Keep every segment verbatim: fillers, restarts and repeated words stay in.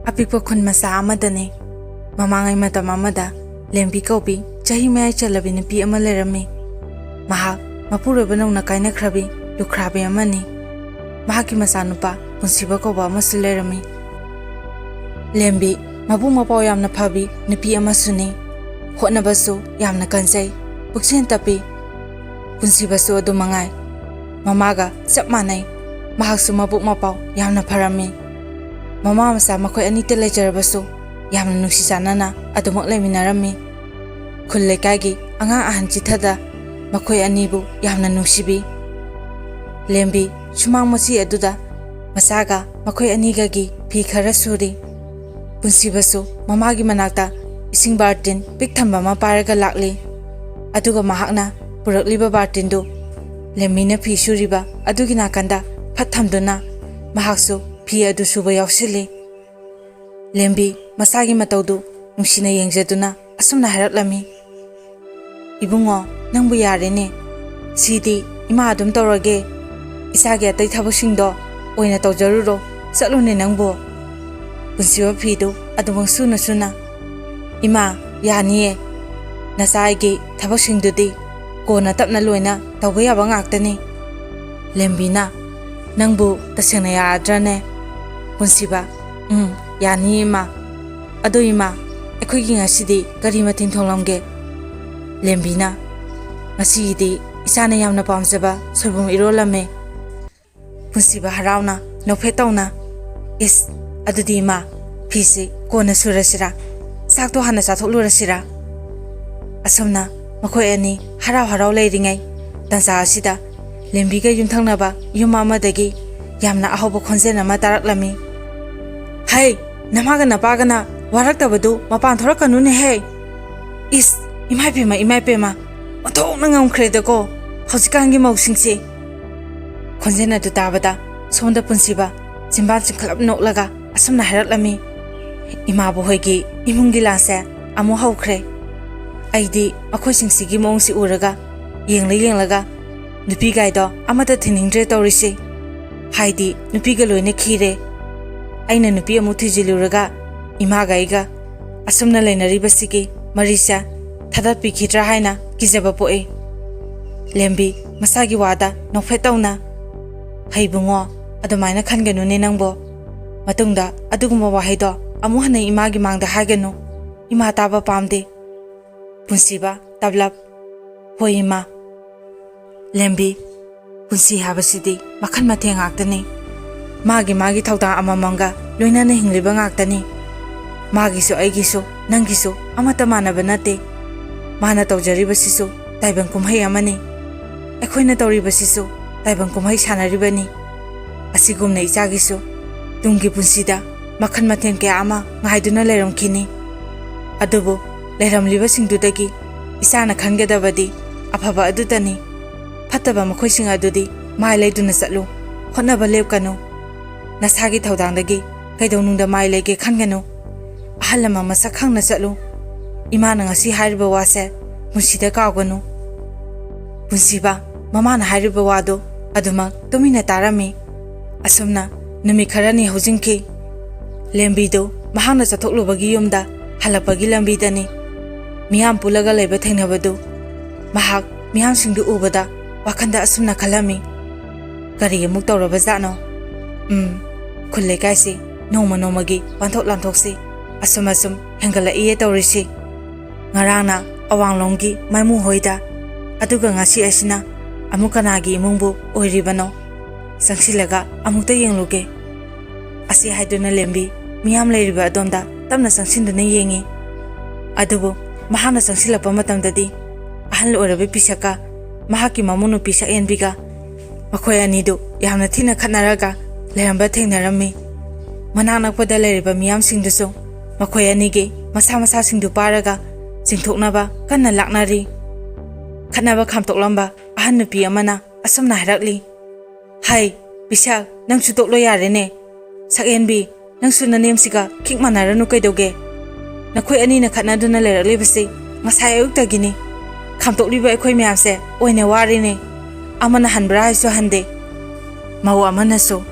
ꯑꯄꯤꯛꯄ ꯈꯨꯟ ꯃꯆꯥ ꯑꯃꯗꯅꯤ꯫ ꯃꯃꯥꯡꯉꯩ ꯃꯇꯝ ꯑꯃꯗ ꯂꯦꯝꯕꯤ ꯀꯧꯕꯤ ꯆꯍꯤ ꯃꯌꯥꯏ ꯆꯜꯂꯕꯤ ꯅꯨꯄꯤ ꯑꯃ ꯂꯩꯔꯝꯃꯤ꯫ ꯃꯍꯥꯛ ꯃꯄꯨꯔꯣꯏꯕ ꯅꯧꯅ ꯀꯥꯏꯅꯈ꯭ꯔꯕꯤ ꯂꯨꯈ꯭ꯔꯥꯕꯤ ꯑꯃꯅꯤ꯫ ꯃꯍꯥꯛꯀꯤ ꯃꯆꯥꯅꯨꯄꯥ ꯄꯨꯟꯁꯤꯕ ꯀꯧꯕ ꯑꯃꯁꯨ ꯂꯩꯔꯝꯃꯤ꯫ ꯂꯦꯝꯕꯤ ꯃꯕꯨꯡ ꯃꯄꯥꯎ ꯌꯥꯝꯅ ꯐꯕꯤ ꯅꯨꯄꯤ ꯑꯃꯁꯨꯅꯤ꯫ ꯍꯣꯠꯅꯕꯁꯨ ꯌꯥꯝꯅ ꯀꯟꯖꯩ, ꯄꯨꯛꯆꯦꯜ ꯇꯞꯄꯤ꯫ ꯄꯨꯟꯁꯤꯕꯁꯨ ꯑꯗꯨ ꯃꯉꯥꯏ꯫ ꯃꯃꯥꯒ ꯆꯞ ꯃꯥꯟꯅꯩ꯫ ꯃꯍꯥꯛꯁꯨ ꯃꯕꯨꯛ ꯃꯄꯥꯎ ꯌꯥꯝꯅ ꯐꯔꯝꯃꯤ꯫ ꯃꯃꯥ ꯃꯆꯥ ꯃꯈꯣꯏ ꯑꯅꯤꯇ ꯂꯩꯖꯔꯕꯁꯨ ꯌꯥꯝꯅ ꯅꯨꯡꯁꯤ ꯆꯥꯟꯅꯅ ꯑꯗꯨꯃꯛ ꯂꯩꯃꯤꯟꯅꯔꯝꯃꯤ꯫ ꯈꯨꯜ ꯂꯩꯀꯥꯏꯒꯤ ꯑꯉꯥꯡ ꯑꯍꯟ ꯆꯤꯊꯗ ꯃꯈꯣꯏ ꯑꯅꯤꯕꯨ ꯌꯥꯝꯅ ꯅꯨꯡꯁꯤꯕꯤ꯫ ꯂꯦꯝꯕꯤ ꯁꯨꯃꯥꯡ ꯃꯆꯤ ꯑꯗꯨꯗ ꯃꯆꯥꯒ ꯃꯈꯣꯏ ꯑꯅꯤꯒꯒꯤ ꯐꯤ ꯈꯔ ꯁꯨꯔꯤ꯫ ꯄꯨꯟꯁꯤꯕꯁꯨ ꯃꯃꯥꯒꯤ ꯃꯅꯥꯛꯇ ꯏꯁꯤꯡ ꯕꯥꯔꯇꯤꯟ ꯄꯤꯛ ꯊꯝꯕ ꯑꯃ ꯄꯥꯏꯔꯒ ꯂꯥꯛꯂꯤ꯫ ꯑꯗꯨꯒ ꯃꯍꯥꯛꯅ ꯄꯨꯔꯛꯂꯤꯕ ꯕꯥꯔꯇꯤꯟꯗꯨ ꯂꯦꯝꯕꯤꯅ ꯐꯤ ꯁꯨꯔꯤꯕ ꯑꯗꯨꯒꯤ ꯅꯥꯀꯟꯗ ꯐꯠ ꯊꯝꯗꯨꯅ ꯃꯍꯥꯛꯁꯨ ꯐꯤ ꯑꯗꯨ ꯁꯨꯕ ꯌꯥꯎꯁꯤꯜꯂꯤ꯫ ꯂꯦꯝꯕꯤ ꯃꯆꯥꯒꯤ ꯃꯇꯧꯗꯨ ꯅꯨꯡꯁꯤꯅ ꯌꯦꯡꯖꯗꯨꯅ ꯑꯁꯨꯝꯅ ꯍꯥꯏꯔꯛꯂꯝꯃꯤ, "ꯏꯕꯨꯡꯉꯣ, ꯅꯪꯕꯨ ꯌꯥꯔꯦꯅꯦ꯫ ꯁꯤꯗꯤ ꯏꯃꯥ ꯑꯗꯨꯝ ꯇꯧꯔꯒꯦ꯫ ꯏꯆꯥꯒꯤ ꯑꯇꯩ ꯊꯕꯛꯁꯤꯡꯗꯣ ꯑꯣꯏꯅ ꯇꯧꯖꯔꯨꯔꯣ꯫ ꯆꯠꯂꯨꯅꯦ ꯅꯪꯕꯨ꯫" ꯄꯨꯟꯁꯤꯕ ꯐꯤꯗꯨ ꯑꯗꯨꯃꯛ ꯁꯨꯅ ꯁꯨꯅ, "ꯏꯃꯥ, ꯌꯥꯅꯤꯌꯦ꯫ ꯅꯆꯥ ꯑꯩꯒꯤ ꯊꯕꯛꯁꯤꯡꯗꯨꯗꯤ ꯀꯣꯟꯅ ꯇꯞꯅ ꯂꯣꯏꯅ ꯇꯧꯕ ꯌꯥꯕ ꯉꯥꯛꯇꯅꯤ꯫" ꯂꯦꯝꯕꯤꯅ, "ꯅꯪꯕꯨ ꯇꯁꯦꯡꯅ ꯌꯥꯔꯗ꯭ꯔꯅꯦ?" ꯄꯨꯟꯁꯤꯕ, "ꯎꯝ, ꯌꯥꯅꯤ ꯏꯃꯥ꯫ ꯑꯗꯣ ꯏꯃꯥ, ꯑꯩꯈꯣꯏꯒꯤ ꯉꯁꯤꯗꯤ ꯀꯔꯤ ꯃꯊꯦꯜ ꯊꯣꯡꯂꯝꯒꯦ?" ꯂꯦꯝꯕꯤꯅ, "ꯉꯁꯤꯒꯤꯗꯤ ꯏꯆꯥꯅ ꯌꯥꯝꯅ ꯄꯥꯝꯖꯕ ꯁꯣꯏꯕꯨꯝ ꯏꯔꯣꯜꯂꯝꯃꯦ꯫" ꯄꯨꯟꯁꯤꯕ ꯍꯔꯥꯎꯅ ꯅꯣꯛꯐꯦꯠ ꯇꯧꯅ, "ꯏꯁ, ꯑꯗꯨꯗꯤ ꯏꯃꯥ, ꯐꯤꯁꯤ ꯀꯣꯟꯅ ꯁꯨꯔꯁꯤꯔꯥ? ꯆꯥꯛꯇꯣ ꯍꯥꯟꯅ ꯆꯥꯊꯣꯛꯂꯨꯔꯁꯤꯔꯥ?" ꯑꯁꯨꯝꯅ ꯃꯈꯣꯏ ꯑꯅꯤ ꯍꯔꯥꯎ ꯍꯔꯥꯎ ꯂꯩꯔꯤꯉꯩ ꯇꯥꯟꯖꯥ ꯑꯁꯤꯗ ꯂꯦꯝꯕꯤꯒ ꯌꯨꯝꯊꯪꯅꯕ ꯌꯨꯝ ꯑꯃꯗꯒꯤ ꯌꯥꯝꯅ ꯑꯍꯧꯕ ꯈꯣꯟꯖꯦꯜ ꯑꯃ ꯇꯥꯔꯛꯂꯝꯃꯤ꯫ "ꯍꯩ, ꯅꯃꯥꯒ ꯅꯄꯥꯒꯅ ꯋꯥꯔꯛꯇꯕꯗꯨ ꯃꯄꯥꯟ ꯊꯣꯔꯛꯀꯅꯨꯅꯦꯍꯦ꯫ ꯏꯁ, ꯏꯃꯥꯏ ꯄꯦꯝꯃ, ꯏꯃꯥꯏ ꯄꯦꯝꯃ, ꯑꯣꯟꯊꯣꯛꯅ ꯉꯝꯈ꯭ꯔꯦꯗꯀꯣ ꯍꯧꯖꯤꯛꯀꯥꯟꯒꯤ ꯃꯧꯁꯤꯡꯁꯦ꯫" ꯈꯣꯟꯖꯦꯜ ꯑꯗꯨ ꯇꯥꯕꯗ ꯁꯣꯝꯗ ꯄꯨꯟꯁꯤꯕ ꯆꯤꯝꯕꯥꯜ ꯆꯤꯡꯈꯠꯂꯞ ꯅꯣꯛꯂꯒ ꯑꯁꯨꯝꯅ ꯍꯥꯏꯔꯛꯂꯝꯃꯤ, "ꯏꯃꯥꯕꯨ ꯍꯣꯏꯒꯤ ꯏꯃꯨꯡꯒꯤ ꯂꯥꯟꯁꯦ ꯑꯃꯨꯛ ꯍꯧꯈ꯭ꯔꯦ꯫ ꯑꯩꯗꯤ ꯃꯈꯣꯏꯁꯤꯡꯁꯤꯒꯤ ꯃꯑꯣꯡꯁꯤ ꯎꯔꯒ ꯌꯦꯡꯂ ꯌꯦꯡꯂꯒ ꯅꯨꯄꯤꯒꯥꯏꯗꯣ ꯑꯃꯠꯇ ꯊꯤꯡꯅꯤꯡꯗ꯭ꯔꯦ ꯇꯧꯔꯤꯁꯦ꯫ ꯍꯥꯏꯗꯤ ꯅꯨꯄꯤꯒ ꯂꯣꯏꯅ ꯈꯤꯔꯦ꯫ ꯑꯩꯅ ꯅꯨꯄꯤ ꯑꯃꯨꯛ ꯊꯤꯖꯤꯜꯂꯨꯔꯒ ꯏꯃꯥꯒ ꯑꯩꯒ ꯑꯁꯨꯝꯅ ꯂꯩꯅꯔꯤꯕꯁꯤꯒꯤ ꯃꯔꯤꯁꯦ ꯊꯥꯗꯠꯄꯤꯈꯤꯗ꯭ꯔꯥ ꯍꯥꯏꯅ ꯀꯤꯖꯕ ꯄꯣꯛꯏ꯫ ꯂꯦꯝꯕꯤ ꯃꯁꯥꯒꯤ ꯋꯥꯗ ꯅꯣꯛꯐꯦꯠ ꯇꯧꯅ, "ꯍꯩ ꯕꯨꯡꯉꯣ, ꯑꯗꯨꯃꯥꯏꯅ ꯈꯟꯒꯅꯨꯅꯦ ꯅꯪꯕꯣ꯫ ꯃꯇꯨꯡꯗ ꯑꯗꯨꯒꯨꯝꯕ ꯋꯥꯍꯩꯗꯣ ꯑꯃꯨꯛ ꯍꯟꯅ ꯏꯃꯥꯒꯤ ꯃꯥꯡꯗ ꯍꯥꯏꯒꯅꯨ꯫ ꯏꯃꯥ ꯇꯥꯕ ꯄꯥꯝꯗꯦ꯫" ꯄꯨꯟꯁꯤꯕ, ꯇꯞꯂꯞ, "ꯍꯣꯏ ꯏꯃꯥ꯫" ꯂꯦꯝꯕꯤ, ꯄꯨꯟꯁꯤ ꯍꯥꯏꯕꯁꯤꯗꯤ ꯃꯈꯜ ꯃꯊꯦꯜ ꯉꯥꯛꯇꯅꯤ꯫ ꯃꯥꯒꯤ ꯃꯥꯒꯤ ꯊꯧꯗꯥꯡ ꯑꯃꯃꯝꯒ ꯂꯣꯏꯅꯅ ꯍꯤꯡꯂꯤꯕ ꯉꯥꯛꯇꯅꯤ꯫ ꯃꯥꯒꯤꯁꯨ ꯑꯩꯒꯤꯁꯨ ꯅꯪꯒꯤꯁꯨ ꯑꯃꯠꯇ ꯃꯥꯟꯅꯕ ꯅꯠꯇꯦ꯫ ꯃꯥꯅ ꯇꯧꯖꯔꯤꯕꯁꯤꯁꯨ ꯇꯥꯏꯕꯪ ꯀꯨꯝꯍꯩ ꯑꯃꯅꯤ꯫ ꯑꯩꯈꯣꯏꯅ ꯇꯧꯔꯤꯕꯁꯤꯁꯨ ꯇꯥꯏꯕꯪ ꯀꯨꯝꯍꯩ ꯁꯥꯟꯅꯔꯤꯕꯅꯤ꯫ ꯑꯁꯤꯒꯨꯝꯅ ꯏꯆꯥꯒꯤꯁꯨ ꯇꯨꯡꯒꯤ ꯄꯨꯟꯁꯤꯗ ꯃꯈꯜ ꯃꯊꯦꯜ ꯀꯌꯥ ꯑꯃ ꯉꯥꯏꯗꯨꯅ ꯂꯩꯔꯝꯈꯤꯅꯤ꯫ ꯑꯗꯨꯕꯨ ꯂꯩꯔꯝꯂꯤꯕꯁꯤꯡꯗꯨꯗꯒꯤ ꯏꯆꯥꯅ ꯈꯟꯒꯗꯕꯗꯤ ꯑꯐꯕ ꯑꯗꯨꯇꯅꯤ꯫ ꯐꯠꯇꯕ ꯃꯈꯣꯏꯁꯤꯡ ꯑꯗꯨꯗꯤ ꯃꯥꯏ ꯂꯩꯗꯨꯅ ꯆꯠꯂꯨ, ꯍꯣꯠꯅꯕ ꯂꯦꯞꯀꯅꯨ꯫ ꯅꯁꯥꯒꯤ ꯊꯧꯗꯥꯡꯗꯒꯤ ꯀꯩꯗꯧꯅꯨꯡꯗ ꯃꯥꯏ ꯂꯩꯒꯦ ꯈꯟꯒꯅꯨ꯫ ꯑꯍꯜ ꯂꯃꯟ ꯃꯁꯛ ꯈꯪꯅ ꯆꯠꯂꯨ꯫ ꯏꯃꯥꯅ ꯉꯁꯤ ꯍꯥꯏꯔꯤꯕ ꯋꯥꯁꯦ ꯄꯨꯟꯁꯤꯗ ꯀꯥꯎꯒꯅꯨ꯫ ꯄꯨꯟꯁꯤꯕ, ꯃꯃꯥꯅ ꯍꯥꯏꯔꯤꯕ ꯋꯥꯗꯨ ꯑꯗꯨꯃꯛ ꯇꯨꯃꯤꯟꯅ ꯇꯥꯔꯝꯃꯤ꯫ ꯑꯁꯨꯝꯅ ꯅꯨꯃꯤꯠ ꯈꯔꯅꯤ ꯍꯧꯖꯤꯟꯈꯤ꯫ ꯂꯦꯝꯕꯤꯗꯨ ꯃꯍꯥꯛꯅ ꯆꯠꯊꯣꯛꯂꯨꯕꯒꯤ ꯌꯨꯝꯗ ꯍꯜꯂꯛꯄꯒꯤ ꯂꯝꯕꯤꯗꯅꯤ ꯃꯤꯌꯥꯝ ꯄꯨꯜꯂꯒ ꯂꯩꯕ ꯊꯦꯡꯅꯕꯗꯨ꯫ ꯃꯍꯥꯛ ꯃꯤꯌꯥꯝꯁꯤꯡꯗꯨ ꯎꯕꯗ ꯋꯥꯈꯜꯗ ꯑꯁꯨꯝꯅ ꯈꯜꯂꯝꯃꯤ, "ꯀꯔꯤ ꯑꯃꯨꯛ ꯇꯧꯔꯕꯖꯥꯠꯅꯣ? ꯎꯝ, ꯈꯨꯜ ꯂꯩꯀꯥꯏꯁꯤ ꯅꯣꯡꯃ ꯅꯣꯡꯃꯒꯤ ꯋꯥꯟꯊꯣꯛ ꯂꯥꯟꯊꯣꯛꯁꯤ ꯑꯁꯨꯝ ꯑꯁꯨꯝ ꯍꯦꯟꯒꯠꯂꯛꯏꯌꯦ ꯇꯧꯔꯤꯁꯤ꯫ ꯉꯔꯥꯡꯅ ꯑꯋꯥꯡꯂꯣꯝꯒꯤ ꯃꯥꯏꯃꯨ ꯍꯣꯏꯗ, ꯑꯗꯨꯒ ꯉꯁꯤ ꯑꯁꯤꯅ ꯑꯃꯨꯛ ꯀꯅꯥꯒꯤ ꯏꯃꯨꯡꯕꯨ ꯑꯣꯏꯔꯤꯕꯅꯣ? ꯆꯪꯁꯤꯜꯂꯒ ꯑꯃꯨꯛꯇ ꯌꯦꯡꯂꯨꯒꯦ꯫" ꯑꯁꯤ ꯍꯥꯏꯗꯨꯅ ꯂꯦꯝꯕꯤ ꯃꯤꯌꯥꯝ ꯂꯩꯔꯤꯕ ꯑꯗꯣꯝꯗ ꯇꯞꯅ ꯆꯪꯁꯤꯟꯗꯨꯅ ꯌꯦꯡꯉꯤ꯫ ꯑꯗꯨꯕꯨ ꯃꯍꯥꯛꯅ ꯆꯪꯁꯤꯜꯂꯛꯄ ꯃꯇꯝꯗꯗꯤ ꯑꯍꯜ ꯑꯣꯏꯔꯕ ꯄꯤꯁꯛꯀ ꯃꯍꯥꯛꯀꯤ ꯃꯃꯧ ꯅꯨꯄꯤ ꯁꯛꯍꯦꯟꯕꯤꯒ ꯃꯈꯣꯏ ꯑꯅꯤꯗꯨ ꯌꯥꯝꯅ ꯊꯤꯅ ꯈꯠꯅꯔꯒ ꯂꯩꯔꯝꯕ ꯊꯦꯡꯅꯔꯝꯃꯤ꯫ ꯃꯅꯥꯛ ꯅꯛꯄꯗ ꯂꯩꯔꯤꯕ ꯃꯤꯌꯥꯝꯁꯤꯡꯗꯨꯁꯨ ꯃꯈꯣꯏ ꯑꯅꯤꯒꯤ ꯃꯁꯥ ꯃꯁꯥꯁꯤꯡꯗꯨ ꯄꯥꯏꯔꯒ ꯆꯤꯡꯊꯣꯛꯅꯕ ꯀꯟꯅ ꯂꯥꯛꯅꯔꯤ꯫ ꯈꯠꯅꯕ ꯈꯥꯝꯇꯣꯛꯂꯝꯕ ꯑꯍꯟ ꯅꯨꯄꯤ ꯑꯃꯅ ꯑꯁꯨꯝꯅ ꯍꯥꯏꯔꯛꯂꯤ, "ꯍꯩ, ꯄꯤꯁꯛ, ꯅꯪꯁꯨ ꯇꯣꯛꯂꯣ ꯌꯥꯔꯦꯅꯦ꯫ ꯁꯛꯍꯦꯟꯕꯤ, ꯅꯪꯁꯨ ꯅꯅꯦꯝꯁꯤꯒ ꯈꯤꯛ ꯃꯥꯟꯅꯔꯅꯨ ꯀꯩꯗꯧꯒꯦ? ꯅꯈꯣꯏ ꯑꯅꯤꯅ ꯈꯠꯅꯗꯨꯅ ꯂꯩꯔꯛꯂꯤꯕꯁꯤ ꯉꯁꯥꯏ ꯑꯌꯨꯛꯇꯒꯤꯅꯤ꯫ ꯈꯥꯝꯇꯣꯛꯂꯤꯕ ꯑꯩꯈꯣꯏ ꯃꯌꯥꯝꯁꯦ ꯑꯣꯏꯅ ꯋꯥꯔꯦꯅꯦ꯫ ꯑꯃꯅ ꯍꯟꯕ꯭ꯔꯥ ꯍꯥꯏꯁꯨ ꯍꯟꯗꯦ꯫" ꯃꯧ ꯑꯃꯅꯁꯨ,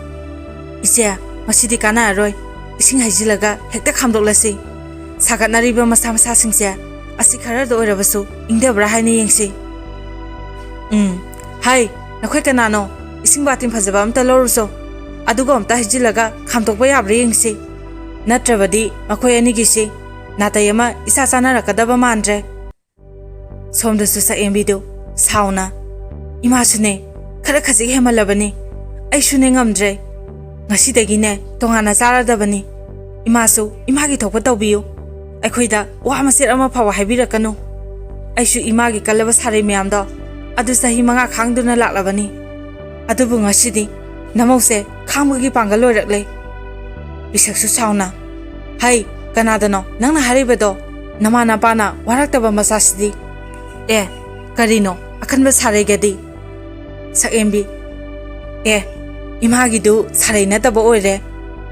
"ꯏꯆꯦ, ꯃꯁꯤꯗꯤ ꯀꯥꯟꯅꯔꯔꯣꯏ꯫ ꯏꯁꯤꯡ ꯍꯩꯖꯤꯜꯂꯒ ꯍꯦꯛꯇ ꯈꯥꯝꯗꯣꯛꯂꯁꯤ꯫ ꯁꯥꯒꯠꯅꯔꯤꯕ ꯃꯁꯥ ꯃꯁꯥꯁꯤꯡꯁꯦ ꯑꯁꯤ ꯈꯔꯗ ꯑꯣꯏꯔꯕꯁꯨ ꯏꯪꯗꯕ꯭ꯔꯥ ꯍꯥꯏꯅ ꯌꯦꯡꯁꯤ꯫ ꯎꯝ, ꯍꯥꯏ, ꯅꯈꯣꯏ ꯀꯅꯥꯅꯣ? ꯏꯁꯤꯡ ꯕꯥꯇꯤꯟ ꯐꯖꯕ ꯑꯝꯇ ꯂꯧꯔꯨꯆꯣ꯫ ꯑꯗꯨꯒ ꯑꯝꯇ ꯍꯩꯖꯤꯜꯂꯒ ꯈꯥꯝꯗꯣꯛꯄ ꯌꯥꯕ꯭ꯔꯥ ꯌꯦꯡꯁꯤ꯫ ꯅꯠꯇ꯭ꯔꯕꯗꯤ ꯃꯈꯣꯏ ꯑꯅꯤꯒꯤꯁꯤ ꯅꯥꯇꯩ ꯑꯃ ꯏꯆꯥ ꯆꯥꯅꯔꯛꯀꯗꯕ ꯃꯥꯟꯗ꯭ꯔꯦ꯫ ꯁꯣꯝꯗꯁꯨ ꯁꯛꯍꯦꯟꯕꯤꯗꯨ ꯁꯥꯎꯅ, "ꯏꯃꯥꯁꯨꯅꯦ, ꯈꯔ ꯈꯖꯤꯛ ꯍꯦꯟꯃꯜꯂꯕꯅꯤ꯫ ꯑꯩꯁꯨꯅꯦ ꯉꯝꯗ꯭ꯔꯦ꯫ ꯉꯁꯤꯗꯒꯤꯅꯦ ꯇꯣꯉꯥꯟꯅ ꯆꯥꯔꯗꯕꯅꯤ꯫ ꯏꯃꯥꯁꯨ ꯏꯃꯥꯒꯤ ꯊꯣꯛꯄ ꯇꯧꯕꯤꯌꯨ꯫ ꯑꯩꯈꯣꯏꯗ ꯋꯥ ꯃꯆꯦꯠ ꯑꯃ ꯐꯥꯎꯕ ꯍꯥꯏꯕꯤꯔꯛꯀꯅꯨ꯫ ꯑꯩꯁꯨ ꯏꯃꯥꯒꯤ ꯀꯜꯂꯕ ꯁꯥꯔꯩ ꯃꯌꯥꯝꯗꯣ ꯑꯗꯨ ꯆꯍꯤ ꯃꯉꯥ ꯈꯥꯡꯗꯨꯅ ꯂꯥꯛꯂꯕꯅꯤ꯫ ꯑꯗꯨꯕꯨ ꯉꯁꯤꯗꯤ ꯅꯃꯧꯁꯦ ꯈꯥꯡꯕꯒꯤ ꯄꯥꯡꯒꯜ ꯂꯣꯏꯔꯛꯂꯦ꯫" ꯄꯤꯁꯛꯁꯨ ꯁꯥꯎꯅ, "ꯍꯩ, ꯀꯅꯥꯗꯅꯣ ꯅꯪꯅ ꯍꯥꯏꯔꯤꯕꯗꯣ? ꯅꯃꯥ ꯅꯄꯥꯅ ꯋꯥꯔꯛꯇꯕ ꯃꯆꯥꯁꯤꯗꯤ꯫ ꯑꯦ, ꯀꯔꯤꯅꯣ ꯑꯀꯟꯕ ꯁꯥꯔꯩꯒꯗꯤ?" ꯁꯛꯍꯦꯟꯕꯤ, "ꯑꯦ, ꯏꯃꯥꯒꯤꯗꯨ ꯁꯥꯔꯩ ꯅꯠꯇꯕ ꯑꯣꯏꯔꯦ꯫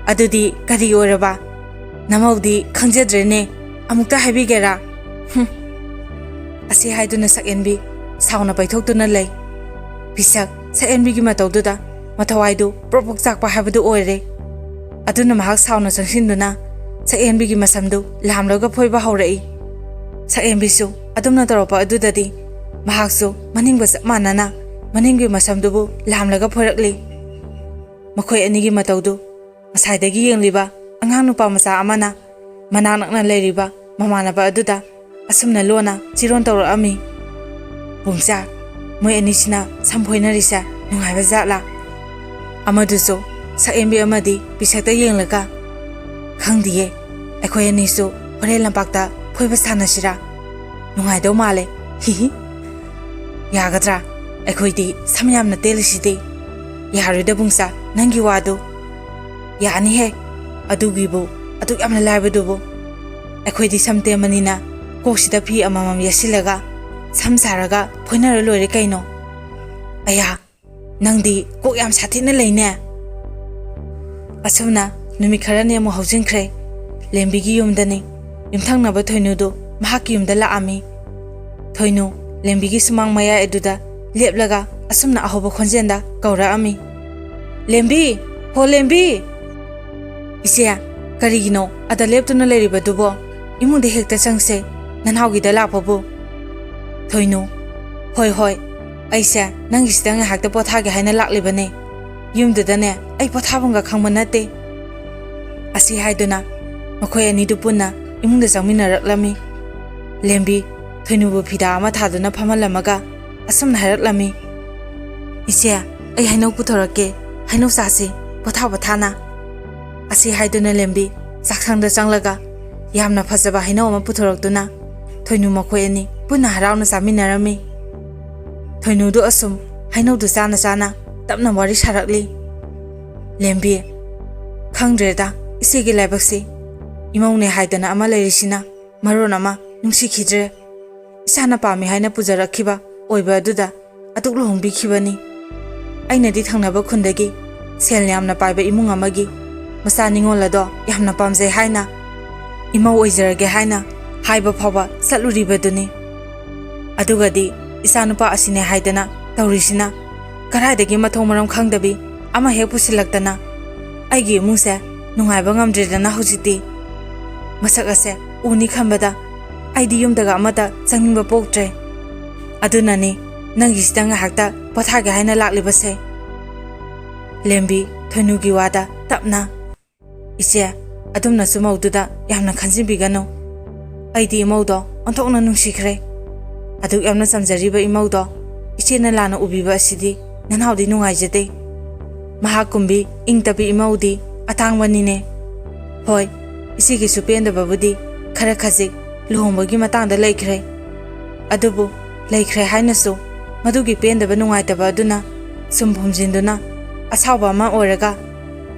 ꯑꯗꯨꯗꯤ ꯀꯔꯤ ꯑꯣꯏꯔꯕ? ꯅꯃꯧꯗꯤ ꯈꯪꯖꯗ꯭ꯔꯦꯅꯦ꯫ ꯑꯃꯨꯛꯇ ꯍꯥꯏꯕꯤꯒꯦꯔꯥ?" ꯍꯨꯝ꯫ ꯑꯁꯤ ꯍꯥꯏꯗꯨꯅ ꯁꯛꯍꯦꯟꯕꯤ ꯁꯥꯎꯅ ꯄꯩꯊꯣꯛꯇꯨꯅ ꯂꯩ꯫ ꯄꯤꯁꯛ ꯁꯛꯍꯦꯟꯕꯤꯒꯤ ꯃꯇꯧꯗꯨꯗ ꯃꯊꯋꯥꯏꯗꯨ ꯄ꯭ꯔꯣꯛ ꯄ꯭ꯔꯣꯛ ꯆꯥꯛꯄ ꯍꯥꯏꯕꯗꯨ ꯑꯣꯏꯔꯦ꯫ ꯑꯗꯨꯅ ꯃꯍꯥꯛ ꯁꯥꯎꯅ ꯆꯪꯁꯤꯟꯗꯨꯅ ꯁꯛꯍꯦꯟꯕꯤꯒꯤ ꯃꯁꯝꯗꯨ ꯂꯥꯝꯂꯒ ꯐꯣꯏꯕ ꯍꯧꯔꯛꯏ꯫ ꯁꯛꯍꯦꯟꯕꯤꯁꯨ ꯑꯗꯨꯝꯅ ꯇꯧꯔꯛꯄ ꯑꯗꯨꯗꯗꯤ ꯃꯍꯥꯛꯁꯨ ꯃꯅꯤꯡꯒ ꯆꯞ ꯃꯥꯟꯅꯅ ꯃꯅꯤꯡꯒꯤ ꯃꯁꯝꯗꯨꯕꯨ ꯂꯥꯝꯂꯒ ꯐꯣꯏꯔꯛꯂꯤ꯫ ꯃꯈꯣꯏ ꯑꯅꯤꯒꯤ ꯃꯇꯧꯗꯨ ꯉꯁꯥꯏꯗꯒꯤ ꯌꯦꯡꯂꯤꯕ ꯑꯉꯥꯡ ꯅꯨꯄꯥ ꯃꯆꯥ ꯑꯃꯅ ꯃꯅꯥꯛ ꯅꯛꯅ ꯂꯩꯔꯤꯕ ꯃꯃꯥꯟꯅꯕ ꯑꯗꯨꯗ ꯑꯁꯨꯝꯅ ꯂꯣꯟꯅ ꯆꯤꯔꯣꯟ ꯇꯧꯔꯛꯑꯝꯃꯤ꯫ "ꯄꯨꯡꯆꯥ, ꯃꯣꯏ ꯑꯅꯤꯁꯤꯅ ꯁꯝ ꯐꯣꯏꯅꯔꯤꯁꯦ ꯅꯨꯡꯉꯥꯏꯕ ꯖꯥꯠꯂꯥ?" ꯑꯃꯗꯨꯁꯨ ꯁꯛꯍꯦꯟꯕꯤ ꯑꯃꯗꯤ ꯄꯤꯁꯛꯇ ꯌꯦꯡꯂꯒ, "ꯈꯪꯗꯤꯌꯦ, ꯑꯩꯈꯣꯏ ꯑꯅꯤꯁꯨ ꯍꯣꯔꯦꯟ ꯂꯝꯄꯥꯛꯇ ꯐꯣꯏꯕ ꯁꯥꯟꯅꯁꯤꯔꯥ? ꯅꯨꯡꯉꯥꯏꯗꯧ ꯃꯥꯜꯂꯦ, ꯍꯤꯍꯤ꯫ ꯌꯥꯒꯗ꯭ꯔꯥ? ꯑꯩꯈꯣꯏꯗꯤ ꯁꯝ ꯌꯥꯝꯅ ꯇꯦꯜꯂꯤꯁꯤꯗꯤ꯫" "ꯌꯥꯔꯣꯏꯗ ꯄꯨꯡꯆꯥ, ꯅꯪꯒꯤ ꯋꯥꯗꯨ꯫" "ꯌꯥꯅꯤꯍꯦ, ꯑꯗꯨꯒꯤꯕꯨ ꯑꯗꯨꯛ ꯌꯥꯝꯅ ꯂꯥꯏꯕꯗꯨꯕꯨ꯫ ꯑꯩꯈꯣꯏꯗꯤ ꯁꯝ ꯇꯦꯟꯕꯅꯤꯅ ꯀꯣꯛꯁꯤꯗ ꯐꯤ ꯑꯃꯃꯝ ꯌꯦꯠꯁꯤꯜꯂꯒ ꯁꯝ ꯁꯥꯔꯒ ꯐꯣꯏꯅꯔ ꯂꯣꯏꯔꯦ ꯀꯩꯅꯣ꯫" "ꯑꯌꯥ, ꯅꯪꯗꯤ ꯀꯣꯛ ꯌꯥꯝ ꯁꯥꯊꯤꯅ ꯂꯩꯅꯦ꯫" ꯑꯁꯨꯝꯅ ꯅꯨꯃꯤꯠ ꯈꯔꯅꯤ ꯑꯃꯨꯛ ꯍꯧꯖꯤꯟꯈ꯭ꯔꯦ꯫ ꯂꯦꯝꯕꯤꯒꯤ ꯌꯨꯝꯗꯅꯤ꯫ ꯌꯨꯝꯊꯪꯅꯕ ꯊꯣꯏꯅꯨꯗꯨ ꯃꯍꯥꯛꯀꯤ ꯌꯨꯝꯗ ꯂꯥꯛꯑꯝꯃꯤ꯫ ꯊꯣꯏꯅꯨ ꯂꯦꯝꯕꯤꯒꯤ ꯁꯨꯃꯥꯡ ꯃꯌꯥꯏ ꯑꯗꯨꯗ ꯂꯦꯞꯂꯒ ꯑꯁꯨꯝꯅ ꯑꯍꯧꯕ ꯈꯣꯟꯖꯦꯜꯗ ꯀꯧꯔꯛꯑꯝꯃꯤ, "ꯂꯦꯝꯕꯤ! ꯍꯣ ꯂꯦꯝꯕꯤ!" ꯏꯆꯦ, ꯀꯔꯤꯒꯤꯅꯣ ꯑꯗ ꯂꯦꯞꯇꯨꯅ ꯂꯩꯔꯤꯕꯗꯨꯕꯣ? ꯏꯃꯨꯡꯗ ꯍꯦꯛꯇ ꯆꯪꯁꯦ, ꯅꯅꯥꯎꯒꯤꯗ ꯂꯥꯛꯄꯕꯨ꯫ ꯊꯣꯏꯅꯨ, ꯍꯣꯏ ꯍꯣꯏ, ꯑꯩꯁꯦ ꯅꯪꯒꯤꯁꯤꯗ ꯉꯥꯏꯍꯥꯛꯇ ꯄꯣꯊꯥꯒꯦ ꯍꯥꯏꯅ ꯂꯥꯛꯂꯤꯕꯅꯦ꯫ ꯌꯨꯝꯗꯨꯗꯅꯦ ꯑꯩ ꯄꯣꯊꯥꯐꯝꯒ ꯈꯪꯕ ꯅꯠꯇꯦ꯫ ꯑꯁꯤ ꯍꯥꯏꯗꯨꯅ ꯃꯈꯣꯏ ꯑꯅꯤꯗꯨ ꯄꯨꯟꯅ ꯏꯃꯨꯡꯗ ꯆꯪꯃꯤꯟꯅꯔꯛꯂꯝꯃꯤ꯫ ꯂꯦꯝꯕꯤ ꯊꯣꯏꯅꯨꯕꯨ ꯐꯤꯗꯥ ꯑꯃ ꯊꯥꯗꯨꯅ ꯐꯝꯍꯜꯂꯝꯃꯒ ꯑꯁꯨꯝꯅ ꯍꯥꯏꯔꯛꯂꯝꯃꯤ, "ꯏꯆꯦ, ꯑꯩ ꯍꯩꯅꯧ ꯄꯨꯊꯣꯔꯛꯀꯦ, ꯍꯩꯅꯧ ꯆꯥꯁꯤ, ꯄꯣꯊꯥ ꯄꯣꯊꯥꯅ"꯫ ꯑꯁꯤ ꯍꯥꯏꯗꯨꯅ ꯂꯦꯝꯕꯤ ꯆꯥꯛꯁꯪꯗ ꯆꯪꯂꯒ ꯌꯥꯝꯅ ꯐꯖꯕ ꯍꯩꯅꯧ ꯑꯃ ꯄꯨꯊꯣꯔꯛꯇꯨꯅ ꯊꯣꯏꯅꯨ ꯃꯈꯣꯏ ꯑꯅꯤ ꯄꯨꯟꯅ ꯍꯔꯥꯎꯅ ꯆꯥꯃꯤꯟꯅꯔꯝꯃꯤ꯫ ꯊꯣꯏꯅꯨꯗꯨ ꯑꯁꯨꯝ ꯍꯩꯅꯧꯗꯨ ꯆꯥꯅ ꯆꯥꯅ ꯇꯞꯅ ꯋꯥꯔꯤ ꯁꯥꯔꯛꯂꯤ꯫ ꯂꯦꯝꯕꯤ, ꯈꯪꯗ꯭ꯔꯦꯗ, ꯏꯆꯦꯒꯤ ꯂꯥꯏꯕꯛꯁꯤ꯫ ꯏꯃꯧꯅꯦ ꯍꯥꯏꯗꯅ ꯑꯃ ꯂꯩꯔꯤꯁꯤꯅ ꯃꯔꯣꯟ ꯑꯃ ꯅꯨꯡꯁꯤꯈꯤꯗ꯭ꯔꯦ꯫ ꯏꯁꯥꯅ ꯄꯥꯝꯃꯤ ꯍꯥꯏꯅ ꯄꯨꯖꯔꯛꯈꯤꯕ ꯑꯣꯏꯕ ꯑꯗꯨꯗ ꯑꯗꯨꯛ ꯂꯨꯍꯣꯡꯕꯤꯈꯤꯕꯅꯤ꯫ ꯑꯩꯅꯗꯤ ꯊꯪꯅꯕ ꯈꯨꯟꯗꯒꯤ ꯁꯦꯜ ꯌꯥꯝꯅ ꯄꯥꯏꯕ ꯏꯃꯨꯡ ꯑꯃꯒꯤ ꯃꯆꯥ ꯅꯤꯉꯣꯜ ꯑꯗꯣ ꯌꯥꯝꯅ ꯄꯥꯝꯖꯩ ꯍꯥꯏꯅ ꯏꯃꯧ ꯑꯣꯏꯖꯔꯒꯦ ꯍꯥꯏꯅ ꯍꯥꯏꯕ ꯐꯥꯎꯕ ꯆꯠꯂꯨꯔꯤꯕꯗꯨꯅꯤ꯫ ꯑꯗꯨꯒꯗꯤ ꯏꯆꯥꯅꯨꯄꯥ ꯑꯁꯤꯅꯦ ꯍꯥꯏꯗꯅ ꯇꯧꯔꯤꯁꯤꯅ ꯀꯗꯥꯏꯗꯒꯤ ꯃꯊꯣꯡ ꯃꯔꯝ ꯈꯪꯗꯕꯤ ꯑꯃ ꯍꯦꯛ ꯄꯨꯁꯤꯜꯂꯛꯇꯅ ꯑꯩꯒꯤ ꯏꯃꯨꯡꯁꯦ ꯅꯨꯡꯉꯥꯏꯕ ꯉꯝꯗ꯭ꯔꯦꯗꯅ ꯍꯧꯖꯤꯛꯇꯤ꯫ ꯃꯁꯛ ꯑꯁꯦ ꯎꯅꯤ ꯈꯟꯕꯗ ꯑꯩꯗꯤ ꯌꯨꯝꯗꯒ ꯑꯃꯠꯇ ꯆꯪꯅꯤꯡꯕ ꯄꯣꯛꯇ꯭ꯔꯦ꯫ ꯑꯗꯨꯅꯅꯤ ꯅꯪꯒꯤꯁꯤꯗ ꯉꯥꯏꯍꯥꯛꯇ ꯄꯣꯊꯥꯒꯦ ꯍꯥꯏꯅ ꯂꯥꯛꯂꯤꯕꯁꯦ꯫ ꯂꯦꯝꯕꯤ ꯊꯣꯏꯅꯨꯒꯤ ꯋꯥꯗ ꯇꯞꯅ, "ꯏꯆꯦ, ꯑꯗꯨꯝꯅꯁꯨ ꯃꯧꯗꯨꯗ ꯌꯥꯝꯅ ꯈꯟꯖꯤꯟꯕꯤꯒꯅꯨ꯫ ꯑꯩꯗꯤ ꯏꯃꯧꯗꯣ ꯑꯣꯟꯊꯣꯛꯅ ꯅꯨꯡꯁꯤꯈ꯭ꯔꯦ꯫ ꯑꯗꯨꯛ ꯌꯥꯝꯅ ꯆꯝꯖꯔꯤꯕ ꯏꯃꯧꯗꯣ ꯏꯆꯦꯅ ꯂꯥꯟꯅ ꯎꯕꯤꯕ ꯑꯁꯤꯗꯤ ꯅꯅꯥꯎꯗꯤ ꯅꯨꯡꯉꯥꯏꯖꯗꯦ꯫ ꯃꯍꯥꯛꯀꯨꯝꯕꯤ ꯏꯪ ꯇꯞꯄꯤ ꯏꯃꯧꯗꯤ ꯑꯇꯥꯡꯕꯅꯤꯅꯦ꯫ ꯍꯣꯏ, ꯏꯆꯦꯒꯤꯁꯨ ꯄꯦꯟꯗꯕꯕꯨꯗꯤ ꯈꯔ ꯈꯖꯤꯛ ꯂꯨꯍꯣꯡꯕꯒꯤ ꯃꯇꯥꯡꯗ ꯂꯩꯈ꯭ꯔꯦ꯫ ꯑꯗꯨꯕꯨ ꯂꯩꯈ꯭ꯔꯦ ꯍꯥꯏꯅꯁꯨ ꯃꯗꯨꯒꯤ ꯄꯦꯟꯗꯕ ꯅꯨꯡꯉꯥꯏꯇꯕ ꯑꯗꯨꯅ ꯁꯨꯝ ꯐꯨꯝꯖꯤꯟꯗꯨꯅ ꯑꯁꯥꯎꯕ ꯑꯃ ꯑꯣꯏꯔꯒ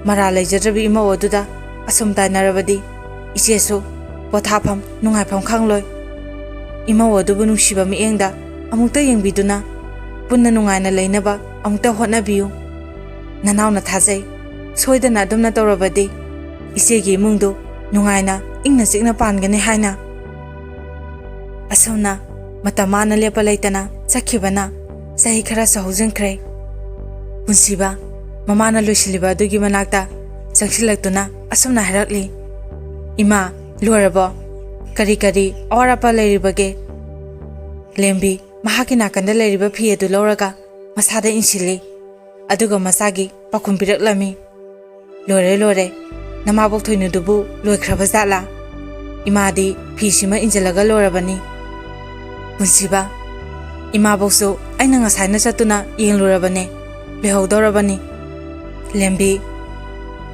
ꯃꯔꯥꯜ ꯂꯩꯖꯗ꯭ꯔꯕꯤ ꯏꯃꯧ ꯑꯗꯨꯗ ꯑꯁꯨꯝ ꯇꯥꯏꯅꯔꯕꯗꯤ ꯏꯆꯦꯁꯨ ꯄꯣꯊꯥꯐꯝ ꯅꯨꯡꯉꯥꯏꯐꯝ ꯈꯪꯂꯣꯏ꯫ ꯏꯃꯧ ꯑꯗꯨꯕꯨ ꯅꯨꯡꯁꯤꯕ ꯃꯤꯠꯌꯦꯡꯗ ꯑꯃꯨꯛꯇ ꯌꯦꯡꯕꯤꯗꯨꯅ ꯄꯨꯟꯅ ꯅꯨꯡꯉꯥꯏꯅ ꯂꯩꯅꯕ ꯑꯃꯨꯛꯇ ꯍꯣꯠꯅꯕꯤꯌꯨ꯫ ꯅꯅꯥꯎꯅ ꯊꯥꯖꯩ꯫ ꯁꯣꯏꯗꯅ ꯑꯗꯨꯝꯅ ꯇꯧꯔꯕꯗꯤ ꯏꯆꯦꯒꯤ ꯏꯃꯨꯡꯗꯨ ꯅꯨꯡꯉꯥꯏꯅ ꯏꯪꯅ ꯆꯤꯛꯅ ꯄꯥꯟꯒꯅꯤ ꯍꯥꯏꯅ"꯫ ꯑꯁꯨꯝꯅ ꯃꯇꯝ ꯃꯥꯅ ꯂꯦꯞꯄ ꯂꯩꯇꯅ ꯆꯠꯈꯤꯕꯅ ꯆꯍꯤ ꯈꯔꯁꯨ ꯍꯧꯖꯤꯟꯈ꯭ꯔꯦ꯫ ꯄꯨꯟꯁꯤꯕ ꯃꯃꯥꯅ ꯂꯣꯏꯁꯤꯜꯂꯤꯕ ꯑꯗꯨꯒꯤ ꯃꯅꯥꯛꯇ ꯆꯪꯁꯤꯜꯂꯛꯇꯨꯅ ꯑꯁꯨꯝꯅ ꯍꯥꯏꯔꯛꯂꯤ, "ꯏꯃꯥ, ꯂꯣꯏꯔꯕꯣ? ꯀꯔꯤ ꯀꯔꯤ ꯑꯋꯥꯠ ꯑꯄꯥ ꯂꯩꯔꯤꯕꯒꯦ?" ꯂꯦꯝꯕꯤ ꯃꯍꯥꯛꯀꯤ ꯅꯥꯀꯟꯗ ꯂꯩꯔꯤꯕ ꯐꯤ ꯑꯗꯨ ꯂꯧꯔꯒ ꯃꯁꯥꯗ ꯏꯟꯁꯤꯜꯂꯤ꯫ ꯑꯗꯨꯒ ꯃꯆꯥꯒꯤ ꯄꯥꯎꯈꯨꯝ ꯄꯤꯔꯛꯂꯝꯃꯤ, "ꯂꯣꯏꯔꯦ, ꯂꯣꯏꯔꯦ꯫ ꯅꯃꯥꯕꯣꯛ ꯊꯣꯏꯅꯨꯗꯨꯕꯨ ꯂꯣꯏꯈ꯭ꯔꯕ ꯖꯥꯠꯂꯥ? ꯏꯃꯥꯗꯤ ꯐꯤꯁꯤꯃ ꯏꯟꯁꯤꯜꯂꯒ ꯂꯣꯏꯔꯕꯅꯤ꯫" ꯄꯨꯟꯁꯤꯕ, "ꯏꯃꯥꯕꯣꯛꯁꯨ ꯑꯩꯅ ꯉꯁꯥꯏꯅ ꯆꯠꯇꯨꯅ ꯌꯦꯡꯂꯨꯔꯕꯅꯦ, ꯂꯣꯏꯍꯧꯗꯧꯔꯕꯅꯤ꯫" ꯂꯦꯝꯕꯤ,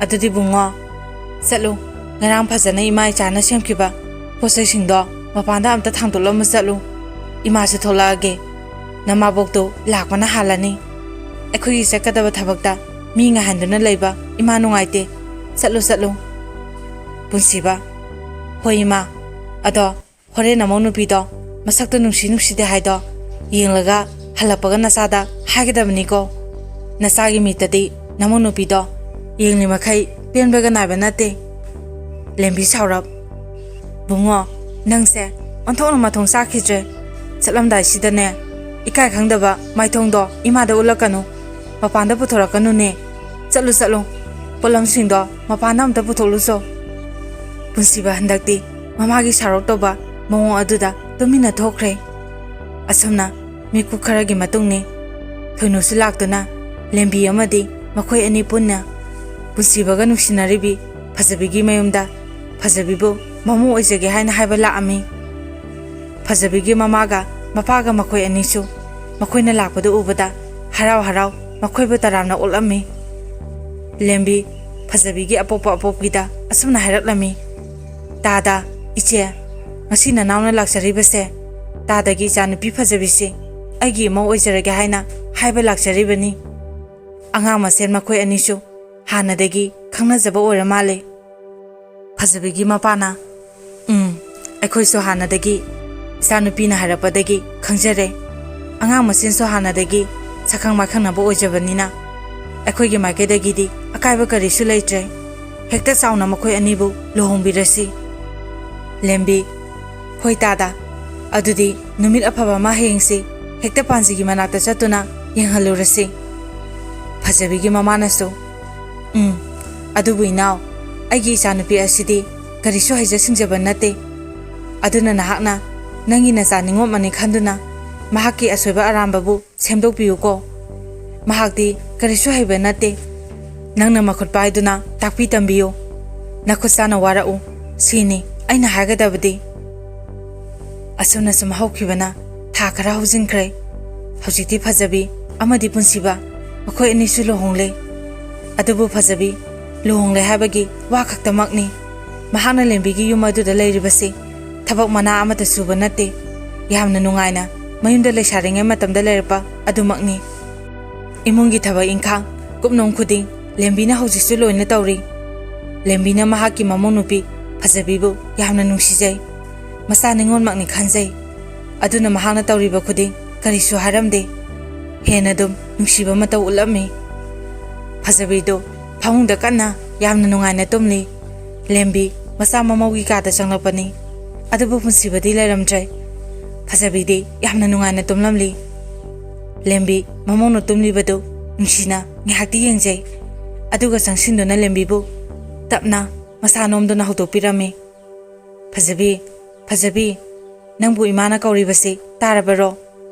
"ꯑꯗꯨꯗꯤ ꯕꯨꯡꯉꯣ, ꯆꯠꯂꯨ꯫ ꯉꯔꯥꯡ ꯐꯖꯅ ꯏꯃꯥ ꯏꯆꯥꯅ ꯁꯦꯝꯈꯤꯕ ꯄꯣꯠ ꯆꯩꯁꯤꯡꯗꯣ ꯃꯄꯥꯟꯗ ꯑꯝꯇ ꯊꯥꯡꯗꯣꯛꯂꯝꯃꯨ ꯆꯠꯂꯨ꯫ ꯏꯃꯥꯁꯨ ꯊꯣꯛꯂꯛꯑꯒꯦ꯫ ꯅꯃꯥꯕꯣꯛꯇꯨ ꯂꯥꯛꯄꯅ ꯍꯥꯜꯂꯅꯤ꯫ ꯑꯩꯈꯣꯏꯒꯤ ꯆꯠꯀꯗꯕ ꯊꯕꯛꯇ ꯃꯤ ꯉꯥꯏꯍꯟꯗꯨꯅ ꯂꯩꯕ ꯏꯃꯥ ꯅꯨꯡꯉꯥꯏꯇꯦ꯫ ꯆꯠꯂꯨ, ꯆꯠꯂꯨ꯫" ꯄꯨꯟꯁꯤꯕ, "ꯍꯣꯏ ꯏꯃꯥ, ꯑꯗꯣ ꯍꯣꯔꯦꯟ ꯅꯃꯧ ꯅꯨꯄꯤꯗꯣ ꯃꯁꯛꯇꯣ ꯅꯨꯡꯁꯤ ꯅꯨꯡꯁꯤꯗꯦ ꯍꯥꯏꯗꯣ ꯌꯦꯡꯂꯒ ꯍꯜꯂꯛꯄꯒ ꯅꯆꯥꯗ ꯍꯥꯏꯒꯗꯕꯅꯤꯀꯣ꯫ ꯅꯆꯥꯒꯤ ꯃꯤꯠꯇꯗꯤ ꯅꯃꯧ ꯅꯨꯄꯤꯗꯣ ꯌꯦꯡꯂꯤ ꯃꯈꯩ ꯄꯦꯟꯕꯒ ꯅꯥꯏꯕ ꯅꯠꯇꯦ꯫" ꯂꯦꯝꯕꯤ ꯁꯥꯎꯔꯞ, "ꯕꯨꯡꯉꯣ, ꯅꯪꯁꯦ ꯑꯣꯟꯊꯣꯛꯅ ꯃꯊꯣꯡ ꯆꯥꯈꯤꯗ꯭ꯔꯦ꯫ ꯆꯠꯂꯝꯗꯥꯏꯁꯤꯗꯅꯦ, ꯏꯀꯥꯏ ꯈꯪꯗꯕ ꯃꯥꯏꯊꯣꯡꯗꯣ ꯏꯃꯥꯗ ꯎꯠꯂꯛꯀꯅꯨ꯫ ꯃꯄꯥꯟꯗ ꯄꯨꯊꯣꯔꯛꯀꯅꯨꯅꯦ꯫ ꯆꯠꯂꯨ, ꯆꯠꯂꯨ꯫ ꯄꯣꯠꯂꯝꯁꯤꯡꯗꯣ ꯃꯄꯥꯟꯗ ꯑꯝꯇ ꯄꯨꯊꯣꯛꯂꯨꯆꯣ꯫" ꯄꯨꯟꯁꯤꯕ ꯍꯟꯗꯛꯇꯤ ꯃꯃꯥꯒꯤ ꯁꯥꯎꯔꯞ ꯇꯧꯕ ꯃꯑꯣꯡ ꯑꯗꯨꯗ ꯇꯨꯃꯤꯟꯅ ꯊꯣꯛꯈ꯭ꯔꯦ꯫ ꯑꯁꯨꯝꯅ ꯃꯤꯀꯨꯞ ꯈꯔꯒꯤ ꯃꯇꯨꯡꯅꯤ꯫ ꯊꯣꯏꯅꯨꯁꯨ ꯂꯥꯛꯇꯨꯅ ꯂꯦꯝꯕꯤ ꯑꯃꯗꯤ ꯃꯈꯣꯏ ꯑꯅꯤ ꯄꯨꯟꯅ ꯄꯨꯟꯁꯤꯕꯒ ꯅꯨꯡꯁꯤꯅꯔꯤꯕꯤ ꯐꯖꯕꯤꯒꯤ ꯃꯌꯨꯝꯗ ꯐꯖꯕꯤꯕꯨ ꯃꯃꯧ ꯑꯣꯏꯖꯒꯦ ꯍꯥꯏꯅ ꯍꯥꯏꯕ ꯂꯥꯛꯑꯝꯃꯤ꯫ ꯐꯖꯕꯤꯒꯤ ꯃꯃꯥꯒ ꯃꯄꯥꯒ ꯃꯈꯣꯏ ꯑꯅꯤꯁꯨ ꯃꯈꯣꯏꯅ ꯂꯥꯛꯄꯗꯨ ꯎꯕꯗ ꯍꯔꯥꯎ ꯍꯔꯥꯎ ꯃꯈꯣꯏꯕꯨ ꯇꯔꯥꯝꯅ ꯑꯣꯛꯂꯝꯃꯤ꯫ ꯂꯦꯝꯕꯤ ꯐꯖꯕꯤꯒꯤ ꯑꯄꯣꯛꯄ ꯑꯄꯣꯛꯄꯤꯗ ꯑꯁꯨꯝꯅ ꯍꯥꯏꯔꯛꯂꯝꯃꯤ, "ꯇꯥꯗ, ꯏꯆꯦ, ꯉꯁꯤ ꯅꯅꯥꯎꯅ ꯂꯥꯛꯆꯔꯤꯕꯁꯦ ꯇꯥꯗꯒꯤ ꯏꯆꯥꯅꯨꯄꯤ ꯐꯖꯕꯤꯁꯤ ꯑꯩꯒꯤ ꯏꯃꯧ ꯑꯣꯏꯖꯔꯒꯦ ꯍꯥꯏꯅ ꯍꯥꯏꯕ ꯂꯥꯛꯆꯔꯤꯕꯅꯤ꯫" ꯑꯉꯥꯡ ꯃꯁꯦꯟ ꯃꯈꯣꯏ ꯑꯅꯤꯁꯨ ꯍꯥꯟꯅꯗꯒꯤ ꯈꯪꯅꯖꯕ ꯑꯣꯏꯔ ꯃꯥꯜꯂꯦ꯫ ꯐꯖꯕꯤꯒꯤ ꯃꯄꯥꯅ, "ꯎꯝ, ꯑꯩꯈꯣꯏꯁꯨ ꯍꯥꯟꯅꯗꯒꯤ ꯏꯆꯥꯅꯨꯄꯤꯅ ꯍꯥꯏꯔꯛꯄꯗꯒꯤ ꯈꯪꯖꯔꯦ꯫ ꯑꯉꯥꯡ ꯃꯁꯦꯟꯁꯨ ꯍꯥꯟꯅꯗꯒꯤ ꯁꯛꯈꯪ ꯃꯥꯏꯈꯪꯅꯕ ꯑꯣꯏꯖꯕꯅꯤꯅ ꯑꯩꯈꯣꯏꯒꯤ ꯃꯥꯏꯀꯩꯗꯒꯤꯗꯤ ꯑꯀꯥꯏꯕ ꯀꯔꯤꯁꯨ ꯂꯩꯇ꯭ꯔꯦ꯫ ꯍꯦꯛꯇ ꯆꯥꯎꯅ ꯃꯈꯣꯏ ꯑꯅꯤꯕꯨ ꯂꯨꯍꯣꯡꯕꯤꯔꯁꯤ꯫" ꯂꯦꯝꯕꯤ, "ꯍꯣꯏ ꯇꯥꯗ, ꯑꯗꯨꯗꯤ ꯅꯨꯃꯤꯠ ꯑꯐꯕ ꯑꯃ ꯍꯌꯦꯡꯁꯤ ꯍꯦꯛꯇ ꯄꯥꯟꯖꯤꯒꯤ ꯃꯅꯥꯛꯇ ꯆꯠꯇꯨꯅ ꯌꯦꯡꯍꯜꯂꯨꯔꯁꯤ꯫" ꯐꯖꯕꯤꯒꯤ ꯃꯃꯥꯅꯁꯨ, "ꯎꯝ, ꯑꯗꯨꯕꯨ ꯏꯅꯥꯎ, ꯑꯩꯒꯤ ꯏꯆꯥꯅꯨꯄꯤ ꯑꯁꯤꯗꯤ ꯀꯔꯤꯁꯨ ꯍꯩꯖ ꯁꯤꯡꯖꯕ ꯅꯠꯇꯦ꯫ ꯑꯗꯨꯅ ꯅꯍꯥꯛꯅ ꯅꯪꯒꯤ ꯅꯆꯥ ꯅꯤꯉꯣꯝꯕꯅꯤ ꯈꯟꯗꯨꯅ ꯃꯍꯥꯛꯀꯤ ꯑꯁꯣꯏꯕ ꯑꯔꯥꯟꯕꯕꯨ ꯁꯦꯝꯗꯣꯛꯄꯤꯌꯨꯀꯣ꯫ ꯃꯍꯥꯛꯇꯤ ꯀꯔꯤꯁꯨ ꯍꯩꯕ ꯅꯠꯇꯦ꯫ ꯅꯪꯅ ꯃꯈꯨꯠ ꯄꯥꯏꯗꯨꯅ ꯇꯥꯛꯄꯤ ꯇꯝꯕꯤꯌꯨ꯫ ꯅꯈꯨꯠ ꯁꯥꯅ ꯋꯥꯔꯛꯎ꯫ ꯁꯤꯅꯤ ꯑꯩꯅ ꯍꯥꯏꯒꯗꯕꯗꯤ꯫ ꯑꯁꯨꯝꯅ ꯁꯨꯝ ꯍꯧꯈꯤꯕꯅ ꯊꯥ ꯈꯔ ꯍꯧꯖꯤꯟꯈ꯭ꯔꯦ꯫ ꯍꯧꯖꯤꯛꯇꯤ ꯐꯖꯕꯤ ꯑꯃꯗꯤ ꯄꯨꯟꯁꯤꯕ ꯃꯈꯣꯏ ꯑꯅꯤꯁꯨ ꯂꯨꯍꯣꯡꯂꯦ꯫ ꯑꯗꯨꯕꯨ ꯐꯖꯕꯤ ꯂꯨꯍꯣꯡꯂꯦ ꯍꯥꯏꯕꯒꯤ ꯋꯥ ꯈꯛꯇꯃꯛꯅꯤ꯫ ꯃꯍꯥꯛꯅ ꯂꯦꯝꯕꯤꯒꯤ ꯌꯨꯝ ꯑꯗꯨꯗ ꯂꯩꯔꯤꯕꯁꯤ ꯊꯕꯛ ꯃꯅꯥ ꯑꯃꯠꯇ ꯁꯨꯕ ꯅꯠꯇꯦ꯫ ꯌꯥꯝꯅ ꯅꯨꯡꯉꯥꯏꯅ ꯃꯌꯨꯝꯗ ꯂꯩꯁꯥꯔꯤꯉꯩ ꯃꯇꯝꯗ ꯂꯩꯔꯛꯄ ꯑꯗꯨꯃꯛꯅꯤ꯫ ꯏꯃꯨꯡꯒꯤ ꯊꯕꯛ ꯏꯪꯈꯥꯡ ꯀꯨꯞꯅꯣꯝ ꯈꯨꯗꯤꯡ ꯂꯦꯝꯕꯤꯅ ꯍꯧꯖꯤꯛꯁꯨ ꯂꯣꯏꯅ ꯇꯧꯔꯤ꯫ ꯂꯦꯝꯕꯤꯅ ꯃꯍꯥꯛꯀꯤ ꯃꯃꯧ ꯅꯨꯄꯤ ꯐꯖꯕꯤꯕꯨ ꯌꯥꯝꯅ ꯅꯨꯡꯁꯤꯖꯩ꯫ ꯃꯆꯥ ꯅꯤꯉꯣꯜꯃꯛꯅꯤ ꯈꯟꯖꯩ꯫ ꯑꯗꯨꯅ ꯃꯍꯥꯛꯅ ꯇꯧꯔꯤꯕ ꯈꯨꯗꯤꯡ ꯀꯔꯤꯁꯨ ꯍꯥꯏꯔꯝꯗꯦ꯫ ꯍꯦꯟꯅ ꯑꯗꯨꯝ ꯅꯨꯡꯁꯤꯕ ꯃꯇꯧ ꯎꯠꯂꯝꯃꯤ꯫ ꯐꯖꯕꯤꯗꯨ ꯐꯃꯨꯡꯗ ꯀꯟꯅ ꯌꯥꯝꯅ ꯅꯨꯡꯉꯥꯏꯅ ꯇꯨꯝꯂꯤ꯫ ꯂꯦꯝꯕꯤ ꯃꯆꯥ ꯃꯃꯧꯒꯤ ꯀꯥꯗ ꯆꯪꯂꯛꯄꯅꯤ꯫ ꯑꯗꯨꯕꯨ ꯄꯨꯟꯁꯤꯕꯗꯤ ꯂꯩꯔꯝꯗ꯭ꯔꯦ꯫ ꯐꯖꯕꯤꯗꯤ ꯌꯥꯝꯅ ꯅꯨꯡꯉꯥꯏꯅ ꯇꯨꯝꯂꯝꯂꯤ꯫ ꯂꯦꯝꯕꯤ ꯃꯃꯧꯅ ꯇꯨꯝꯂꯤꯕꯗꯨ ꯅꯨꯡꯁꯤꯅ ꯉꯥꯏꯍꯥꯛꯇꯤ ꯌꯦꯡꯖꯩ꯫ ꯑꯗꯨꯒ ꯆꯪꯁꯤꯟꯗꯨꯅ ꯂꯦꯝꯕꯤꯕꯨ ꯇꯞꯅ ꯃꯁꯥ ꯅꯣꯝꯗꯨꯅ ꯍꯧꯗꯣꯛꯄꯤꯔꯝꯃꯤ꯫ "ꯐꯖꯕꯤ, ꯐꯖꯕꯤ, ꯅꯪꯕꯨ ꯏꯃꯥꯅ ꯀꯧꯔꯤꯕꯁꯤ ꯇꯥꯔꯕꯔꯣ?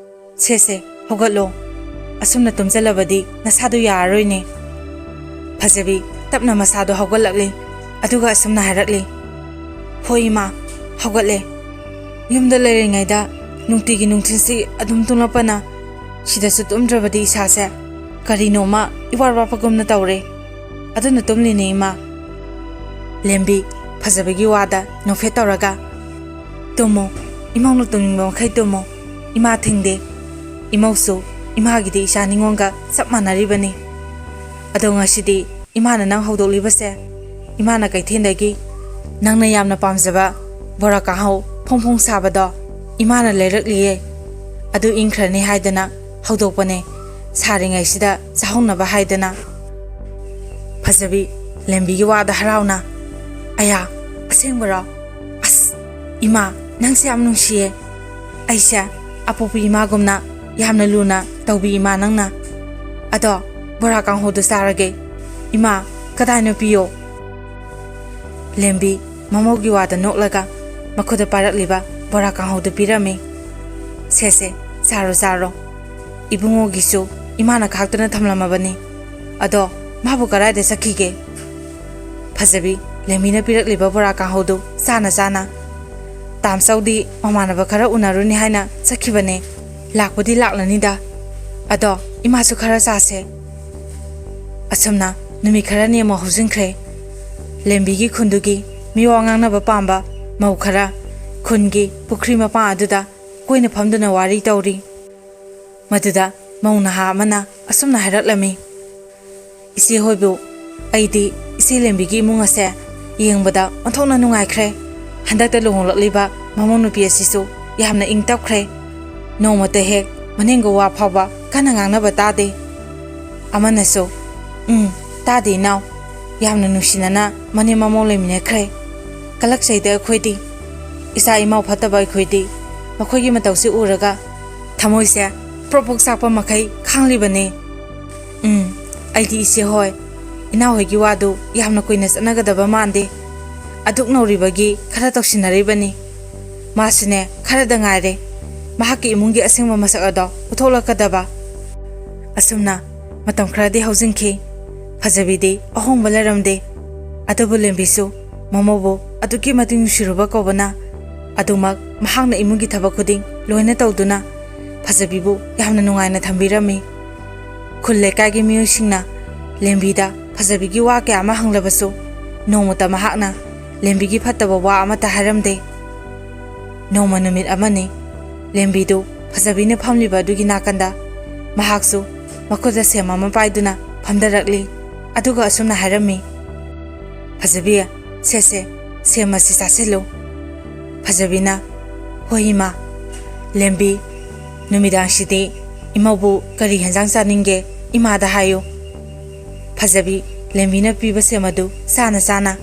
ꯁꯦ ꯁꯦ, ꯍꯧꯒꯠꯂꯣ꯫ ꯑꯁꯨꯝꯅ ꯇꯨꯝꯖꯜꯂꯕꯗꯤ ꯅꯁꯥꯗꯨ ꯌꯥꯔꯔꯣꯏꯅꯦ꯫" ꯐꯖꯕꯤ ꯇꯞꯅ ꯃꯁꯥꯗꯣ ꯍꯧꯒꯠꯂꯛꯂꯤ꯫ ꯑꯗꯨꯒ ꯑꯁꯨꯝꯅ ꯍꯥꯏꯔꯛꯂꯤ, "ꯍꯣꯏ ꯏꯃꯥ, ꯍꯧꯒꯠꯂꯦ꯫ ꯌꯨꯝꯗ ꯂꯩꯔꯤꯉꯩꯗ ꯅꯨꯡꯇꯤꯒꯤ ꯅꯨꯡꯊꯤꯜꯁꯤ ꯑꯗꯨꯝ ꯇꯨꯝꯂꯛꯄꯅ ꯁꯤꯗꯁꯨ ꯇꯨꯝꯗ꯭ꯔꯕꯗꯤ ꯏꯁꯥꯁꯦ ꯀꯔꯤꯅꯣꯃ ꯏꯋꯥꯠ ꯋꯥꯠꯄꯒꯨꯝꯅ ꯇꯧꯔꯦ꯫ ꯑꯗꯨꯅ ꯇꯨꯝꯂꯤꯅꯦ ꯏꯃꯥ꯫" ꯂꯦꯝꯕꯤ ꯐꯖꯕꯒꯤ ꯋꯥꯗ ꯅꯣꯛꯐꯦꯠ ꯇꯧꯔꯒ, "ꯇꯨꯝꯃꯣ, ꯏꯃꯧꯅ ꯇꯨꯝꯅꯤꯡꯕ ꯃꯈꯩ ꯇꯨꯝꯃꯣ꯫ ꯏꯃꯥ ꯊꯤꯡꯗꯦ꯫ ꯏꯃꯧꯁꯨ ꯏꯃꯥꯒꯤꯗꯤ ꯏꯆꯥ ꯅꯤꯉꯣꯜꯒ ꯆꯞ ꯃꯥꯟꯅꯔꯤꯕꯅꯤ꯫ ꯑꯗꯣ ꯉꯁꯤꯗꯤ ꯏꯃꯥꯅ ꯅꯪ ꯍꯧꯗꯣꯛꯂꯤꯕꯁꯦ, ꯏꯃꯥꯅ ꯀꯩꯊꯦꯜꯗꯒꯤ ꯅꯪꯅ ꯌꯥꯝꯅ ꯄꯥꯝꯖꯕ ꯕꯣꯔꯥ ꯀꯥꯡꯍꯧ ꯐꯣꯡ ꯐꯣꯡ ꯁꯥꯕꯗꯣ ꯏꯃꯥꯅ ꯂꯩꯔꯛꯂꯤꯌꯦ꯫ ꯑꯗꯨ ꯏꯪꯈ꯭ꯔꯅꯤ ꯍꯥꯏꯗꯅ ꯍꯧꯗꯣꯛꯄꯅꯦ, ꯁꯥꯔꯤꯉꯩꯁꯤꯗ ꯆꯥꯍꯧꯅꯕ ꯍꯥꯏꯗꯅ꯫" ꯐꯖꯕꯤ ꯂꯦꯝꯕꯤꯒꯤ ꯋꯥꯗ ꯍꯔꯥꯎꯅ, "ꯑꯌꯥ, ꯑꯁꯦꯡꯕꯔꯣ? ꯑꯁ, ꯏꯃꯥ, ꯅꯪꯁꯦ ꯌꯥꯝ ꯅꯨꯡꯁꯤꯌꯦ꯫ ꯑꯩꯁꯦ ꯑꯄꯣꯛꯄꯤ ꯏꯃꯥꯒꯨꯝꯅ ꯌꯥꯝꯅ ꯂꯨꯅ ꯇꯧꯕꯤ ꯏꯃꯥ ꯅꯪꯅ꯫ ꯑꯗꯣ ꯕꯣꯔꯥ ꯀꯥꯡꯍꯧꯗꯣ ꯆꯥꯔꯒꯦ꯫ ꯏꯃꯥ, "ꯀꯗꯥꯏꯅꯣ ꯄꯤꯌꯣ?" ꯂꯦꯝꯕꯤ ꯃꯃꯧꯒꯤ ꯋꯥꯗ ꯅꯣꯛꯂꯒ ꯃꯈꯨꯠꯇ ꯄꯥꯏꯔꯛꯂꯤꯕ ꯕꯣꯔꯥ ꯀꯥꯡꯍꯧꯗꯨ ꯄꯤꯔꯝꯃꯤ꯫ "ꯁꯦ ꯁꯦ, ꯆꯥꯔꯣ ꯆꯥꯔꯣ꯫ ꯏꯕꯨꯡꯉꯣꯒꯤꯁꯨ ꯏꯃꯥꯅ ꯈꯥꯛꯇꯨꯅ ꯊꯝꯂꯝꯃꯕꯅꯤ꯫ ꯑꯗꯣ ꯃꯥꯕꯨ ꯀꯗꯥꯏꯗ ꯆꯠꯈꯤꯒꯦ?" ꯐꯖꯕꯤ ꯂꯦꯝꯕꯤꯅ ꯄꯤꯔꯛꯂꯤꯕ ꯕꯣꯔꯥ ꯀꯥꯡꯍꯧꯗꯨ ꯆꯥꯅ ꯆꯥꯅ, "ꯇꯥꯝꯆꯧꯗꯤ ꯃꯃꯥꯟꯅꯕ ꯈꯔ ꯎꯅꯔꯨꯅꯤ ꯍꯥꯏꯅ ꯆꯠꯈꯤꯕꯅꯦ꯫ ꯂꯥꯛꯄꯨꯗꯤ ꯂꯥꯛꯂꯅꯤꯗ꯫ ꯑꯗꯣ ꯏꯃꯥꯁꯨ ꯈꯔ ꯆꯥꯁꯦ꯫" ꯑꯁꯨꯝꯅ ꯅꯨꯃꯤꯠ ꯈꯔꯅꯤ ꯑꯃꯨꯛ ꯍꯧꯖꯤꯟꯈ꯭ꯔꯦ꯫ ꯂꯦꯝꯕꯤꯒꯤ ꯈꯨꯟꯗꯨꯒꯤ ꯃꯤꯋꯥ ꯉꯥꯡꯅꯕ ꯄꯥꯝꯕ ꯃꯧ ꯈꯔ ꯈꯨꯟꯒꯤ ꯄꯨꯈ꯭ꯔꯤ ꯃꯄꯥꯟ ꯑꯗꯨꯗ ꯀꯣꯏꯅ ꯐꯝꯗꯨꯅ ꯋꯥꯔꯤ ꯇꯧꯔꯤ꯫ ꯃꯗꯨꯗ ꯃꯧ ꯅꯍꯥ ꯑꯃꯅ ꯑꯁꯨꯝꯅ ꯍꯥꯏꯔꯛꯂꯝꯃꯤ, "ꯏꯆꯦ ꯍꯣꯏꯕꯨ, ꯑꯩꯗꯤ ꯏꯆꯦ ꯂꯦꯝꯕꯤꯒꯤ ꯏꯃꯨꯡ ꯑꯁꯦ ꯌꯦꯡꯕꯗ ꯑꯣꯟꯊꯣꯛꯅ ꯅꯨꯡꯉꯥꯏꯈ꯭ꯔꯦ꯫ ꯍꯟꯗꯛꯇ ꯂꯨꯍꯣꯡꯂꯛꯂꯤꯕ ꯃꯃꯧ ꯅꯨꯄꯤ ꯑꯁꯤꯁꯨ ꯌꯥꯝꯅ ꯏꯪ ꯇꯞꯈ꯭ꯔꯦ꯫ ꯅꯣꯡꯃꯇ ꯍꯦꯛ ꯃꯅꯦꯝꯒ ꯋꯥ ꯐꯥꯎꯕ ꯀꯟꯅ ꯉꯥꯡꯅꯕ ꯇꯥꯗꯦ꯫" ꯑꯃꯅꯁꯨ, "ꯎꯝ, ꯇꯥꯗꯦ ꯏꯅꯥꯎ꯫ ꯌꯥꯝꯅ ꯅꯨꯡꯁꯤꯅꯅ ꯃꯅꯦꯝ ꯃꯃꯧ ꯂꯩꯃꯤꯟꯅꯈ꯭ꯔꯦ꯫ ꯀꯂꯛꯆꯩꯗ ꯑꯩꯈꯣꯏꯗꯤ꯫ ꯏꯆꯥ ꯏꯃꯧ ꯐꯠꯇꯕ ꯑꯩꯈꯣꯏꯗꯤ ꯃꯈꯣꯏꯒꯤ ꯃꯇꯧꯁꯤ ꯎꯔꯒ ꯊꯃꯣꯏꯁꯦ ꯄ꯭ꯔꯣꯛ ꯄ꯭ꯔꯣꯛ ꯆꯥꯛꯄ ꯃꯈꯩ ꯈꯥꯡꯂꯤꯕꯅꯤ꯫ ꯎꯝ, ꯑꯩꯗꯤ ꯏꯆꯦ ꯍꯣꯏ, ꯏꯅꯥꯎ ꯍꯣꯏꯒꯤ ꯋꯥꯗꯨ ꯌꯥꯝꯅ ꯀꯨꯏꯅ ꯆꯠꯅꯒꯗꯕ ꯃꯥꯟꯗꯦ꯫ ꯑꯗꯨꯛ ꯅꯧꯔꯤꯕꯒꯤ ꯈꯔ ꯇꯧꯁꯤꯟꯅꯔꯤꯕꯅꯤ꯫ ꯃꯥꯁꯨꯅꯦ, ꯈꯔꯗ ꯉꯥꯏꯔꯦ ꯃꯍꯥꯛꯀꯤ ꯏꯃꯨꯡꯒꯤ ꯑꯁꯦꯡꯕ ꯃꯁꯛ ꯑꯗꯣ ꯎꯠꯊꯣꯛꯂꯛꯀꯗꯕ꯫" ꯑꯁꯨꯝꯅ ꯃꯇꯝ ꯈꯔꯗꯤ ꯍꯧꯖꯤꯟꯈꯤ꯫ ꯐꯖꯕꯤꯗꯤ ꯑꯍꯣꯡꯕ ꯂꯩꯔꯝꯗꯦ꯫ ꯑꯗꯨꯕꯨ ꯂꯦꯝꯕꯤꯁꯨ ꯃꯃꯧꯕꯨ ꯑꯗꯨꯛꯀꯤ ꯃꯇꯤꯛ ꯅꯨꯡꯁꯤꯔꯨꯕ ꯀꯧꯕꯅ ꯑꯗꯨꯃꯛ ꯃꯍꯥꯛꯅ ꯏꯃꯨꯡꯒꯤ ꯊꯕꯛ ꯈꯨꯗꯤꯡ ꯂꯣꯏꯅ ꯇꯧꯗꯨꯅ ꯐꯖꯕꯤꯕꯨ ꯌꯥꯝꯅ ꯅꯨꯡꯉꯥꯏꯅ ꯊꯝꯕꯤꯔꯝꯃꯤ꯫ ꯈꯨꯜ ꯂꯩꯀꯥꯏꯒꯤ ꯃꯤꯑꯣꯏꯁꯤꯡꯅ ꯂꯦꯝꯕꯤꯗ ꯐꯖꯕꯤꯒꯤ ꯋꯥ ꯀꯌꯥ ꯑꯃ ꯍꯪꯂꯕꯁꯨ ꯅꯣꯡꯃꯇ ꯃꯍꯥꯛꯅ ꯂꯦꯝꯕꯤꯒꯤ ꯐꯠꯇꯕ ꯋꯥ ꯑꯃꯠꯇ ꯍꯥꯏꯔꯝꯗꯦ꯫ ꯅꯣꯡꯃ ꯅꯨꯃꯤꯠ ꯑꯃꯅꯤ, ꯂꯦꯝꯕꯤꯗꯨ ꯐꯖꯕꯤꯅ ꯐꯝꯂꯤꯕ ꯑꯗꯨꯒꯤ ꯅꯥꯀꯟꯗ ꯃꯍꯥꯛꯁꯨ ꯃꯈꯨꯠꯇ ꯁꯦꯝ ꯑꯃ ꯄꯥꯏꯗꯨꯅ ꯐꯝꯊꯔꯛꯂꯤ꯫ ꯑꯗꯨꯒ ꯑꯁꯨꯝꯅ ꯍꯥꯏꯔꯝꯃꯤ, "ꯐꯖꯕꯤ, ꯁꯦ ꯁꯦ, ꯁꯦꯝ ꯑꯁꯤ ꯆꯥꯁꯤꯜꯂꯨ꯫" ꯐꯖꯕꯤꯅ, "ꯍꯣꯏ ꯏꯃꯥ꯫" ꯂꯦꯝꯕꯤ, "ꯅꯨꯃꯤꯗꯥꯡꯁꯤꯗꯤ ꯏꯃꯧꯕꯨ ꯀꯔꯤ ꯍꯦꯟꯖꯥꯡ ꯆꯥꯅꯤꯡꯒꯦ ꯏꯃꯥꯗ ꯍꯥꯏꯌꯨ꯫" ꯐꯖꯕꯤ ꯂꯦꯝꯕꯤꯅ ꯄꯤꯕ ꯁꯦꯝ ꯑꯗꯨ ꯆꯥꯅ ꯆꯥꯅ,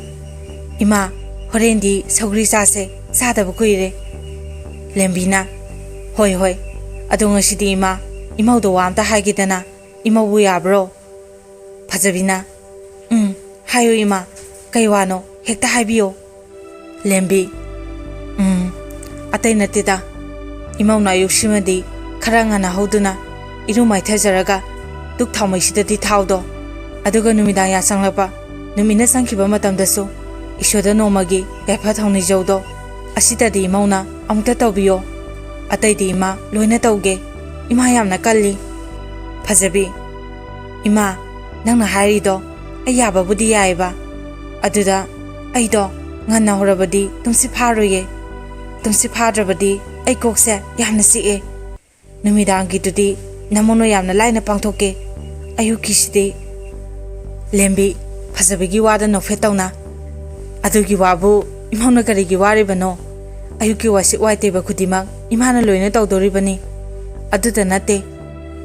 "ꯏꯃꯥ, ꯍꯣꯔꯦꯟꯗꯤ ꯁꯧꯒ꯭ꯔꯤ ꯆꯥꯁꯦ, ꯆꯥꯗꯕ ꯀꯨꯏꯔꯦ꯫" ꯂꯦꯝꯕꯤꯅ, "ꯍꯣꯏ ꯍꯣꯏ, ꯑꯗꯣ ꯉꯁꯤꯗꯤ ꯏꯃꯥ, ꯏꯃꯧꯗ ꯋꯥ ꯑꯝꯇ ꯍꯥꯏꯒꯦꯗꯅ, ꯏꯃꯧꯕꯨ ꯌꯥꯕ꯭ꯔꯣ?" ꯐꯖꯕꯤꯅ, "ꯎꯝ, "ꯍꯥꯏꯌꯨ ꯏꯃꯥ, ꯀꯩ ꯋꯥꯅꯣ? ꯍꯦꯛꯇ ꯍꯥꯏꯕꯤꯌꯣ꯫" ꯂꯦꯝꯕꯤ, "ꯎꯝ, ꯑꯇꯩ ꯅꯠꯇꯦꯗ꯫ ꯏꯃꯧꯅ ꯑꯌꯨꯛꯁꯤꯃꯗꯤ ꯈꯔ ꯉꯟꯅ ꯍꯧꯗꯨꯅ ꯏꯔꯨ ꯃꯥꯏꯊꯖꯔꯒ ꯗꯨꯛ ꯊꯥꯎꯃꯩꯁꯤꯗꯗꯤ ꯊꯥꯎꯗꯣ, ꯑꯗꯨꯒ ꯅꯨꯃꯤꯗꯥꯡ ꯌꯥꯆꯪꯂꯛꯄ ꯅꯨꯃꯤꯠꯅ ꯆꯪꯈꯤꯕ ꯃꯇꯝꯗꯁꯨ ꯏꯁꯣꯔꯗ ꯅꯣꯡꯃꯒꯤ ꯌꯥꯏꯐ ꯊꯧꯅꯤꯖꯧꯗꯣ, ꯑꯁꯤꯇꯗꯤ ꯏꯃꯧꯅ ꯑꯃꯨꯛꯇ ꯇꯧꯕꯤꯌꯣ꯫ ꯑꯇꯩꯗꯤ ꯏꯃꯥ ꯂꯣꯏꯅ ꯇꯧꯒꯦ꯫ ꯏꯃꯥ ꯌꯥꯝꯅ ꯀꯜꯂꯤ꯫" ꯐꯖꯕꯤ, "ꯏꯃꯥ, ꯅꯪꯅ ꯍꯥꯏꯔꯤꯗꯣ ꯑꯩ ꯌꯥꯕꯕꯨꯗꯤ ꯌꯥꯏꯌꯦꯕ꯫ ꯑꯗꯨꯗ ꯑꯩꯗꯣ ꯉꯟꯅ ꯍꯧꯔꯕꯗꯤ ꯇꯨꯝꯁꯤꯠ ꯐꯥꯔꯣꯏꯌꯦ꯫ ꯇꯨꯝꯁꯤꯠ ꯐꯥꯗ꯭ꯔꯕꯗꯤ ꯑꯩ ꯀꯣꯛꯁꯦ ꯌꯥꯝꯅ ꯆꯤꯛꯑꯦ꯫ ꯅꯨꯃꯤꯗꯥꯡꯒꯤꯗꯨꯗꯤ ꯅꯃꯧꯅ ꯌꯥꯝꯅ ꯂꯥꯏꯅ ꯄꯥꯡꯊꯣꯛꯀꯦ꯫ ꯑꯌꯨꯛꯀꯤꯁꯤꯗꯤ꯫" ꯂꯦꯝꯕꯤ, ꯐꯖꯕꯤꯒꯤ ꯋꯥꯗ ꯅꯣꯛꯐꯦꯠ ꯇꯧꯅ, "ꯑꯗꯨꯒꯤ ꯋꯥꯕꯨ ꯏꯃꯧꯅ ꯀꯔꯤꯒꯤ ꯋꯥꯔꯤꯕꯅꯣ? ꯑꯌꯨꯛꯀꯤ ꯋꯥꯏꯁꯤꯠ ꯋꯥꯏ ꯇꯩꯕ ꯈꯨꯗꯤꯡꯃꯛ ꯏꯃꯥꯅ ꯂꯣꯏꯅ ꯇꯧꯗꯣꯔꯤꯕꯅꯤ꯫ ꯑꯗꯨꯇ ꯅꯠꯇꯦ,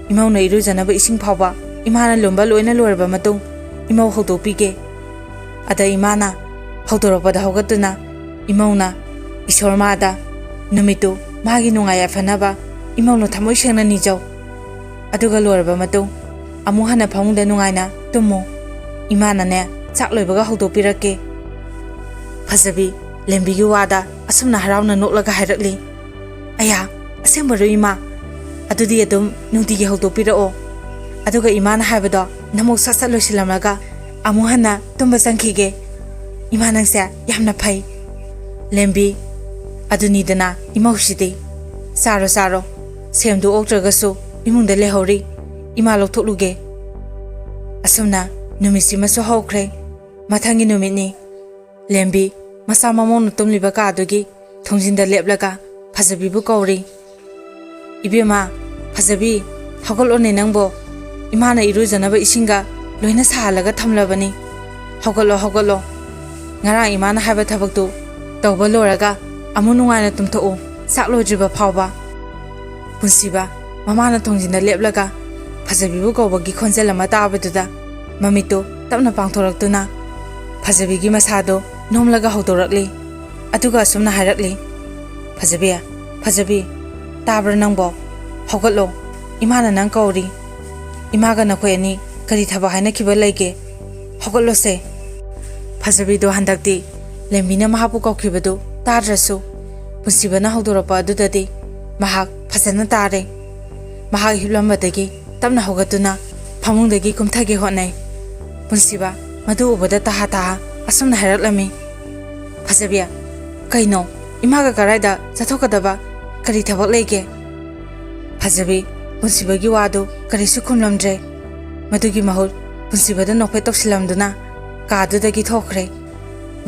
ꯏꯃꯧꯅ ꯏꯔꯨꯖꯅꯕ ꯏꯁꯤꯡ ꯐꯥꯎꯕ ꯏꯃꯥꯅ ꯂꯨꯝꯕ ꯂꯣꯏꯅ ꯂꯣꯏꯔꯕ ꯃꯇꯨꯡ ꯏꯃꯧ ꯍꯧꯗꯣꯛꯄꯤꯒꯦ꯫ ꯑꯗ ꯏꯃꯥꯅ ꯍꯧꯗꯣꯔꯛꯄꯗ ꯍꯧꯒꯠꯇꯨꯅ ꯏꯃꯧꯅ ꯏꯁꯣꯔ ꯃꯥꯗ ꯅꯨꯃꯤꯠꯇꯨ ꯃꯥꯒꯤ ꯅꯨꯡꯉꯥꯏ ꯌꯥꯏꯐꯅꯕ ꯏꯃꯧꯅ ꯊꯃꯣꯏ ꯁꯦꯡꯅ ꯅꯤꯖꯧ꯫ ꯑꯗꯨꯒ ꯂꯣꯏꯔꯕ ꯃꯇꯨꯡ ꯑꯃꯨꯛ ꯍꯟꯅ ꯐꯃꯨꯡꯗ ꯅꯨꯡꯉꯥꯏꯅ ꯇꯨꯝꯃꯨ꯫ ꯏꯃꯥꯅꯅꯦ ꯆꯥꯛ ꯂꯣꯏꯕꯒ ꯍꯧꯗꯣꯛꯄꯤꯔꯛꯀꯦ꯫" ꯐꯖꯕꯤ, ꯂꯦꯝꯕꯤꯒꯤ ꯋꯥꯗ ꯑꯁꯨꯝꯅ ꯍꯔꯥꯎꯅ ꯅꯣꯛꯂꯒ ꯍꯥꯏꯔꯛꯂꯤ꯫ "ꯑꯌꯥ, ꯑꯁꯦꯡꯕꯔꯣ ꯏꯃꯥ? ꯑꯗꯨꯗꯤ ꯑꯗꯨꯝ ꯅꯨꯡꯇꯤꯒꯤ ꯍꯧꯗꯣꯛꯄꯤꯔꯛꯑꯣ꯫ ꯑꯗꯨꯒ ꯏꯃꯥꯅ ꯍꯥꯏꯕꯗꯣ ꯅꯃꯧ ꯁꯠ ꯁꯠ ꯂꯣꯏꯁꯤꯜꯂꯝꯂꯒ ꯑꯃꯨꯛ ꯍꯟꯅ ꯇꯨꯝꯕ ꯆꯪꯈꯤꯒꯦ꯫ ꯏꯃꯥ ꯅꯪꯁꯦ ꯌꯥꯝꯅ ꯐꯩ꯫" ꯂꯦꯝꯕꯤ, "ꯑꯗꯨꯅꯤꯗꯅ ꯏꯃꯧꯁꯤꯗꯤ꯫ ꯆꯥꯔꯣ ꯆꯥꯔꯣ, ꯁꯦꯝꯗꯣ ꯑꯣꯛꯇ꯭ꯔꯒꯁꯨ ꯏꯃꯨꯡꯗ ꯂꯩꯍꯧꯔꯤ꯫ ꯏꯃꯥ ꯂꯧꯊꯣꯛꯂꯨꯒꯦ꯫" ꯑꯁꯨꯝꯅ ꯅꯨꯃꯤꯠꯁꯤꯃꯁꯨ ꯍꯧꯈ꯭ꯔꯦ꯫ ꯃꯊꯪꯒꯤ ꯅꯨꯃꯤꯠꯅꯤ꯫ ꯂꯦꯝꯕꯤ ꯃꯆꯥ ꯃꯃꯧꯅ ꯇꯨꯝꯂꯤꯕ ꯀꯥꯗꯨꯒꯤ ꯊꯣꯡꯖꯤꯟꯗ ꯂꯦꯞꯂꯒ ꯐꯖꯕꯤꯕꯨ ꯀꯧꯔꯤ꯫ "ꯏꯕꯦꯝꯃ, ꯐꯖꯕꯤ, ꯍꯧꯒꯠꯂꯣꯅꯦ ꯅꯪꯕꯣ꯫ ꯏꯃꯥꯅ ꯏꯔꯨꯖꯅꯕ ꯏꯁꯤꯡꯒ ꯂꯣꯏꯅ ꯁꯥꯍꯜꯂꯒ ꯊꯝꯂꯕꯅꯤ꯫ ꯍꯧꯒꯠꯂꯣ, ꯍꯧꯒꯠꯂꯣ꯫ ꯉꯔꯥꯡ ꯏꯃꯥꯅ ꯍꯥꯏꯕ ꯊꯕꯛꯇꯨ ꯇꯧꯕ ꯂꯣꯏꯔꯒ ꯑꯃꯨꯛ ꯅꯨꯡꯉꯥꯏꯅ ꯇꯨꯝꯊꯣꯛꯎ, ꯆꯥꯛ ꯂꯣꯏꯗ꯭ꯔꯤꯕ ꯐꯥꯎꯕ꯫" ꯄꯨꯟꯁꯤꯕ ꯃꯃꯥꯅ ꯊꯣꯡꯖꯤꯟꯗ ꯂꯦꯞꯂꯒ ꯐꯖꯕꯤꯕꯨ ꯀꯧꯕꯒꯤ ꯈꯣꯟꯖꯦꯜ ꯑꯃ ꯇꯥꯕꯗꯨꯗ ꯃꯃꯤꯠꯇꯨ ꯇꯞꯅ ꯄꯥꯡꯊꯣꯔꯛꯇꯨꯅ ꯐꯖꯕꯤꯒꯤ ꯃꯁꯥꯗꯨ ꯅꯣꯝꯂꯒ ꯍꯧꯗꯣꯔꯛꯂꯤ꯫ ꯑꯗꯨꯒ ꯑꯁꯨꯝꯅ ꯍꯥꯏꯔꯛꯂꯤ, "ꯐꯖꯕꯤ, ꯐꯖꯕꯤ, ꯇꯥꯕ꯭ꯔꯥ ꯅꯪꯕꯣ? ꯍꯧꯒꯠꯂꯣ, ꯏꯃꯥꯅ ꯅꯪ ꯀꯧꯔꯤ꯫ ꯏꯃꯥꯒ ꯅꯈꯣꯏ ꯑꯅꯤ ꯀꯔꯤ ꯊꯕꯛ ꯍꯥꯏꯅꯈꯤꯕ ꯂꯩꯒꯦ? ꯍꯧꯒꯠꯂꯣꯁꯦ, ꯐꯖꯕꯤꯗꯣ ꯍꯟꯗꯛꯇꯤ ꯂꯦꯝꯕꯤꯅ ꯃꯍꯥꯛꯄꯨ ꯀꯧꯈꯤꯕꯗꯨ ꯇꯥꯗ꯭ꯔꯁꯨ, ꯄꯨꯟꯁꯤꯕꯅ ꯍꯧꯗꯣꯔꯛꯄ ꯑꯗꯨꯗꯗꯤ ꯃꯍꯥꯛ ꯐꯖꯅ ꯇꯥꯔꯦ꯫ ꯃꯍꯥꯛ ꯍꯤꯞꯂꯝꯕꯗꯒꯤ ꯇꯞꯅ ꯍꯧꯒꯠꯇꯨꯅ ꯐꯃꯨꯡꯗꯒꯤ ꯀꯨꯝꯊꯒꯦ ꯍꯣꯠꯅꯩ꯫ ꯄꯨꯟꯁꯤꯕ ꯃꯗꯨ ꯎꯕꯗ ꯇꯍꯥ ꯇꯍꯥ ꯑꯁꯨꯝꯅ ꯍꯥꯏꯔꯛꯂꯝꯃꯤ, "ꯐꯖꯕꯤ, ꯀꯩꯅꯣ? ꯏꯃꯥꯒ ꯀꯔꯥꯏꯗ ꯆꯠꯊꯣꯛꯀꯗꯕ? ꯀꯔꯤ ꯊꯕꯛ ꯂꯩꯒꯦ?" ꯐꯖꯕꯤ ꯄꯨꯟꯁꯤꯕꯒꯤ ꯋꯥꯗꯨ ꯀꯔꯤꯁꯨ ꯈꯨꯝꯂꯝꯗ꯭ꯔꯦ꯫ ꯃꯗꯨꯒꯤ ꯃꯍꯨꯠ ꯄꯨꯟꯁꯤꯕꯗ ꯅꯣꯛꯐꯦꯠ ꯇꯧꯁꯤꯜꯂꯝꯗꯨꯅ ꯀꯥꯗꯨꯗꯒꯤ ꯊꯣꯛꯈ꯭ꯔꯦ꯫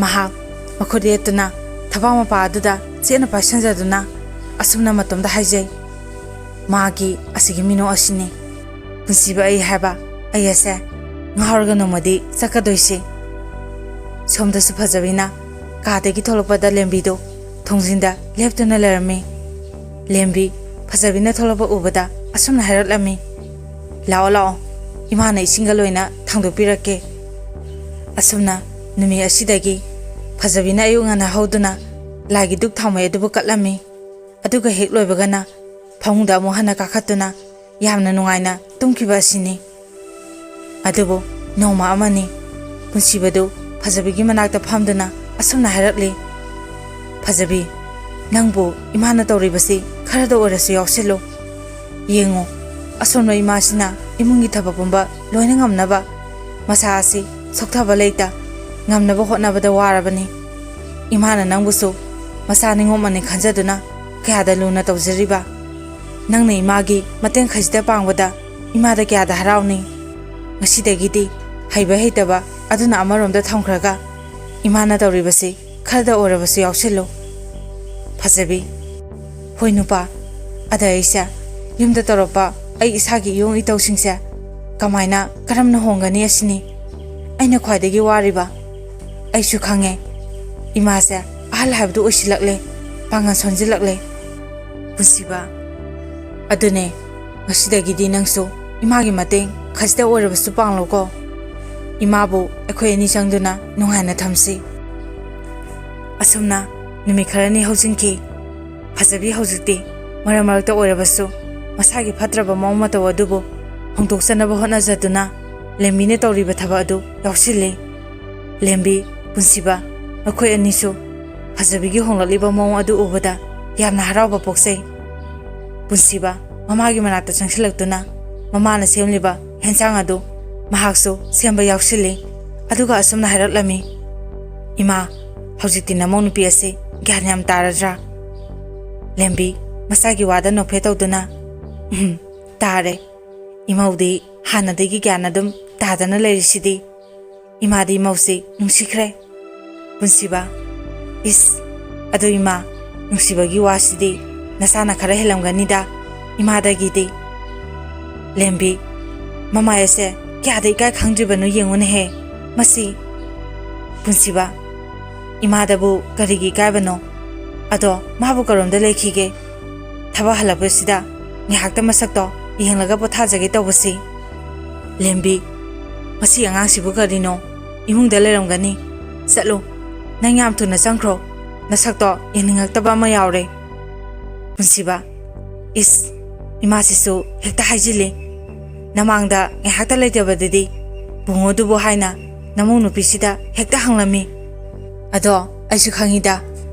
ꯃꯍꯥꯛ ꯃꯈꯨꯠ ꯌꯦꯠꯇꯨꯅ ꯊꯕꯥꯛ ꯃꯄꯥ ꯑꯗꯨꯗ ꯆꯦꯠꯅ ꯄꯥꯏꯁꯟꯖꯗꯨꯅ ꯑꯁꯨꯝꯅ ꯃꯇꯣꯝꯗ ꯍꯥꯏꯖꯩ, "ꯃꯥꯒꯤ ꯑꯁꯤꯒꯤ ꯃꯤꯅꯣꯛ ꯑꯁꯤꯅꯤ ꯄꯨꯟꯁꯤꯕ ꯑꯩ ꯍꯥꯏꯕ, ꯑꯩ ꯑꯁꯦ ꯉꯥꯎꯔꯒ ꯅꯣꯡꯃꯗꯤ ꯆꯠꯀꯗꯣꯏꯁꯤ"꯫ ꯁꯣꯝꯗꯁꯨ ꯐꯖꯕꯤꯅ ꯀꯥꯗꯒꯤ ꯊꯣꯛꯂꯛꯄꯗ ꯂꯦꯝꯕꯤꯗꯨ ꯊꯣꯡꯖꯤꯟꯗ ꯂꯦꯞꯇꯨꯅ ꯂꯩꯔꯝꯃꯤ꯫ ꯂꯦꯝꯕꯤ ꯐꯖꯕꯤꯅ ꯊꯣꯛꯂꯛꯄ ꯎꯕꯗ ꯑꯁꯨꯝꯅ ꯍꯥꯏꯔꯛꯂꯝꯃꯤ, "ꯂꯥꯛꯑꯣ, ꯂꯥꯛꯑꯣ, ꯏꯃꯥꯅ ꯏꯁꯤꯡꯒ ꯂꯣꯏꯅ ꯊꯥꯡꯗꯣꯛꯄꯤꯔꯛꯀꯦ"꯫ ꯑꯁꯨꯝꯅ ꯅꯨꯃꯤꯠ ꯑꯁꯤꯗꯒꯤ ꯐꯖꯕꯤꯅ ꯑꯌꯨꯛ ꯉꯟꯅ ꯍꯧꯗꯨꯅ ꯂꯥꯏꯒꯤ ꯙꯨꯛ ꯊꯥꯎꯃꯩ ꯑꯗꯨꯕꯨ ꯀꯠꯂꯝꯃꯤ꯫ ꯑꯗꯨꯒ ꯍꯦꯛ ꯂꯣꯏꯕꯒꯅ ꯐꯃꯨꯡꯗ ꯑꯃꯨꯛ ꯍꯟꯅ ꯀꯥꯈꯠꯇꯨꯅ ꯌꯥꯝꯅ ꯅꯨꯡꯉꯥꯏꯅ ꯇꯨꯝꯈꯤꯕ ꯑꯁꯤꯅꯤ꯫ ꯑꯗꯨꯕꯨ ꯅꯣꯡꯃ ꯑꯃꯅꯤ ꯄꯨꯟꯁꯤꯕꯗꯨ ꯐꯖꯕꯤꯒꯤ ꯃꯅꯥꯛꯇ ꯐꯝꯗꯨꯅ ꯑꯁꯨꯝꯅ ꯍꯥꯏꯔꯛꯂꯤ, "ꯐꯖꯕꯤ, ꯅꯪꯕꯨ ꯏꯃꯥꯅ ꯇꯧꯔꯤꯕꯁꯤ ꯈꯔꯗ ꯑꯣꯏꯔꯁꯨ ꯌꯥꯎꯁꯤꯜꯂꯨ꯫ ꯌꯦꯡꯉꯨ, ꯑꯁꯣꯟꯕ ꯏꯃꯥꯁꯤꯅ ꯏꯃꯨꯡꯒꯤ ꯊꯕꯛ ꯄꯨꯝꯕ ꯂꯣꯏꯅ ꯉꯝꯅꯕ ꯃꯁꯥ ꯑꯁꯤ ꯁꯣꯛꯊꯕ ꯂꯩꯇ ꯉꯝꯅꯕ ꯍꯣꯠꯅꯕꯗ ꯋꯥꯔꯕꯅꯤ꯫ ꯏꯃꯥꯅ ꯅꯪꯕꯨꯁꯨ ꯃꯁꯥ ꯅꯤꯡꯉꯣꯝꯃꯅꯤ ꯈꯟꯖꯗꯨꯅ ꯀꯌꯥꯗ ꯂꯨꯅ ꯇꯧꯖꯔꯤꯕ꯫ ꯅꯪꯅ ꯏꯃꯥꯒꯤ ꯃꯇꯦꯡ ꯈꯖꯤꯛꯇ ꯄꯥꯡꯕꯗ ꯏꯃꯥꯗ ꯀꯌꯥꯗ ꯍꯔꯥꯎꯅꯤ꯫ ꯉꯁꯤꯗꯒꯤꯗꯤ ꯍꯩꯕ ꯍꯩꯇꯕ ꯑꯗꯨꯅ ꯑꯃꯔꯣꯝꯗ ꯊꯝꯈ꯭ꯔꯒ ꯏꯃꯥꯅ ꯇꯧꯔꯤꯕꯁꯤ ꯈꯔꯗ ꯑꯣꯏꯔꯕꯁꯨ ꯌꯥꯎꯁꯤꯜꯂꯨ"꯫ ꯐꯖꯕꯤ, "ꯍꯣꯏ ꯅꯨꯄꯥ, ꯑꯗ ꯑꯩꯁꯦ ꯌꯨꯝꯗ ꯇꯧꯔꯛꯄ ꯑꯩ ꯏꯁꯥꯒꯤ ꯏꯌꯣꯡ ꯏꯇꯧꯁꯤꯡꯁꯦ ꯀꯃꯥꯏꯅ, ꯀꯔꯝꯅ ꯍꯣꯡꯒꯅꯤ ꯑꯁꯤꯅꯤ ꯑꯩꯅ ꯈ꯭ꯋꯥꯏꯗꯒꯤ ꯋꯥꯔꯤꯕ꯫ ꯑꯩꯁꯨ ꯈꯪꯉꯦ, ꯏꯃꯥꯁꯦ ꯑꯍꯜ ꯍꯥꯏꯕꯗꯨ ꯑꯣꯏꯁꯤꯜꯂꯛꯂꯦ, ꯄꯥꯡꯒꯜ ꯁꯣꯟꯖꯤꯜꯂꯛꯂꯦ"꯫ ꯄꯨꯟꯁꯤꯕ, "ꯑꯗꯨꯅꯦ, ꯉꯁꯤꯗꯒꯤꯗꯤ ꯅꯪꯁꯨ ꯏꯃꯥꯒꯤ ꯃꯇꯦꯡ ꯈꯖꯤꯛꯇ ꯑꯣꯏꯔꯕꯁꯨ ꯄꯥꯡꯂꯣꯀꯣ꯫ ꯏꯃꯥꯕꯨ ꯑꯩꯈꯣꯏ ꯑꯅꯤ ꯆꯪꯗꯨꯅ ꯅꯨꯡꯉꯥꯏꯅ ꯊꯝꯁꯤ"꯫ ꯑꯁꯨꯝꯅ ꯅꯨꯃꯤꯠ ꯈꯔꯅꯤ ꯍꯧꯖꯤꯟꯈꯤ꯫ ꯐꯖꯕꯤ ꯍꯧꯖꯤꯛꯇꯤ ꯃꯔꯛ ꯃꯔꯛꯇ ꯑꯣꯏꯔꯕꯁꯨ ꯃꯁꯥꯒꯤ ꯐꯠꯇ꯭ꯔꯕ ꯃꯑꯣꯡ ꯃꯇꯧ ꯑꯗꯨꯕꯨ ꯍꯣꯡꯗꯣꯛꯆꯅꯕ ꯍꯣꯠꯅꯖꯗꯨꯅ ꯂꯦꯝꯕꯤꯅ ꯇꯧꯔꯤꯕ ꯊꯕꯛ ꯑꯗꯨ ꯌꯥꯎꯁꯤꯜꯂꯤ꯫ ꯂꯦꯝꯕꯤ, ꯄꯨꯟꯁꯤꯕ, ꯃꯈꯣꯏ ꯑꯅꯤꯁꯨ ꯐꯖꯕꯤꯒꯤ ꯍꯣꯡꯂꯛꯂꯤꯕ ꯃꯑꯣꯡ ꯑꯗꯨ ꯎꯕꯗ ꯌꯥꯝꯅ ꯍꯔꯥꯎꯕ ꯄꯣꯛꯆꯩ꯫ ꯄꯨꯟꯁꯤꯕ ꯃꯃꯥꯒꯤ ꯃꯅꯥꯛꯇ ꯆꯪꯁꯤꯜꯂꯛꯇꯨꯅ ꯃꯃꯥꯅ ꯁꯦꯝꯂꯤꯕ ꯍꯦꯟꯁꯥꯡ ꯑꯗꯨ ꯃꯍꯥꯛꯁꯨ ꯁꯦꯝꯕ ꯌꯥꯎꯁꯤꯜꯂꯤ꯫ ꯑꯗꯨꯒ ꯑꯁꯨꯝꯅ ꯍꯥꯏꯔꯛꯂꯝꯃꯤ, "ꯏꯃꯥ, ꯍꯧꯖꯤꯛꯇꯤ ꯅꯃꯧ ꯅꯨꯄꯤ ꯑꯁꯤ ꯒ꯭ꯌꯥꯟ ꯌꯥꯝ ꯇꯥꯔꯗ꯭ꯔꯥ?" ꯂꯦꯝꯕꯤ ꯃꯁꯥꯒꯤ ꯋꯥꯗ ꯅꯣꯛꯐꯦ ꯇꯧꯗꯨꯅ, "ꯎꯝ, ꯇꯥꯔꯦ꯫ ꯏꯃꯧꯗꯤ ꯍꯥꯟꯅꯗꯒꯤ ꯒ꯭ꯌꯥꯟ ꯑꯗꯨꯝ ꯇꯥꯗꯅ ꯂꯩꯔꯤꯁꯤꯗꯤ꯫ ꯏꯃꯥꯗꯤ ꯏꯃꯧꯁꯤ ꯅꯨꯡꯁꯤꯈ꯭ꯔꯦ꯫" ꯄꯨꯟꯁꯤꯕ, "ꯏꯁ, ꯑꯗꯨ ꯏꯃꯥ, ꯅꯨꯡꯁꯤꯕꯒꯤ ꯋꯥꯁꯤꯗꯤ ꯅꯁꯥꯅ ꯈꯔ ꯍꯦꯜꯂꯝꯒꯅꯤꯗ ꯏꯃꯥꯗꯒꯤꯗꯤ꯫" ꯂꯦꯝꯕꯤ, "ꯃꯃꯥꯏ ꯑꯁꯦ ꯀꯌꯥꯗ ꯏꯀꯥꯏ ꯈꯪꯗ꯭ꯔꯤꯕꯅꯣ ꯌꯦꯡꯉꯨꯅꯦꯍꯦ ꯃꯁꯤ꯫" ꯄꯨꯟꯁꯤꯕ, "ꯏꯃꯥꯗꯕꯨ ꯀꯔꯤꯒꯤ ꯏꯀꯥꯏꯕꯅꯣ? ꯑꯗꯣ ꯃꯥꯕꯨ ꯀꯔꯣꯝꯗ ꯂꯩꯈꯤꯒꯦ? ꯊꯕꯛ ꯍꯜꯂꯛꯄꯁꯤꯗ ꯉꯥꯏꯍꯥꯛꯇ ꯃꯁꯛꯇꯣ ꯌꯦꯡꯂꯒ ꯄꯣꯊꯥꯖꯒꯦ ꯇꯧꯕꯁꯤ꯫" ꯂꯦꯝꯕꯤ, "ꯃꯁꯤ ꯑꯉꯥꯡꯁꯤꯕꯨ ꯀꯔꯤꯅꯣ? ꯏꯃꯨꯡꯗ ꯂꯩꯔꯝꯒꯅꯤ꯫ ꯆꯠꯂꯨ, ꯅꯪ ꯌꯥꯝ ꯊꯨꯅ ꯆꯪꯈ꯭ꯔꯣ꯫ ꯅꯁꯛꯇꯣ ꯌꯦꯡꯅꯤꯡꯉꯛꯇꯕ ꯑꯃ ꯌꯥꯎꯔꯦ꯫" ꯄꯨꯟꯁꯤꯕ, "ꯏꯁ, ꯏꯃꯥꯁꯤꯁꯨ ꯍꯦꯛꯇ ꯍꯥꯏꯖꯤꯜꯂꯤ꯫ ꯅꯃꯥꯡꯗ ꯉꯥꯏꯍꯥꯛꯇ ꯂꯩꯇꯕꯗꯗꯤ ꯕꯨꯡꯉꯣꯗꯨꯕꯨ ꯍꯥꯏꯅ ꯅꯃꯧ ꯅꯨꯄꯤꯁꯤꯗ ꯍꯦꯛꯇ ꯍꯪꯂꯝꯃꯤ꯫ ꯑꯗꯣ ꯑꯩꯁꯨ ꯈꯪꯉꯤꯗ,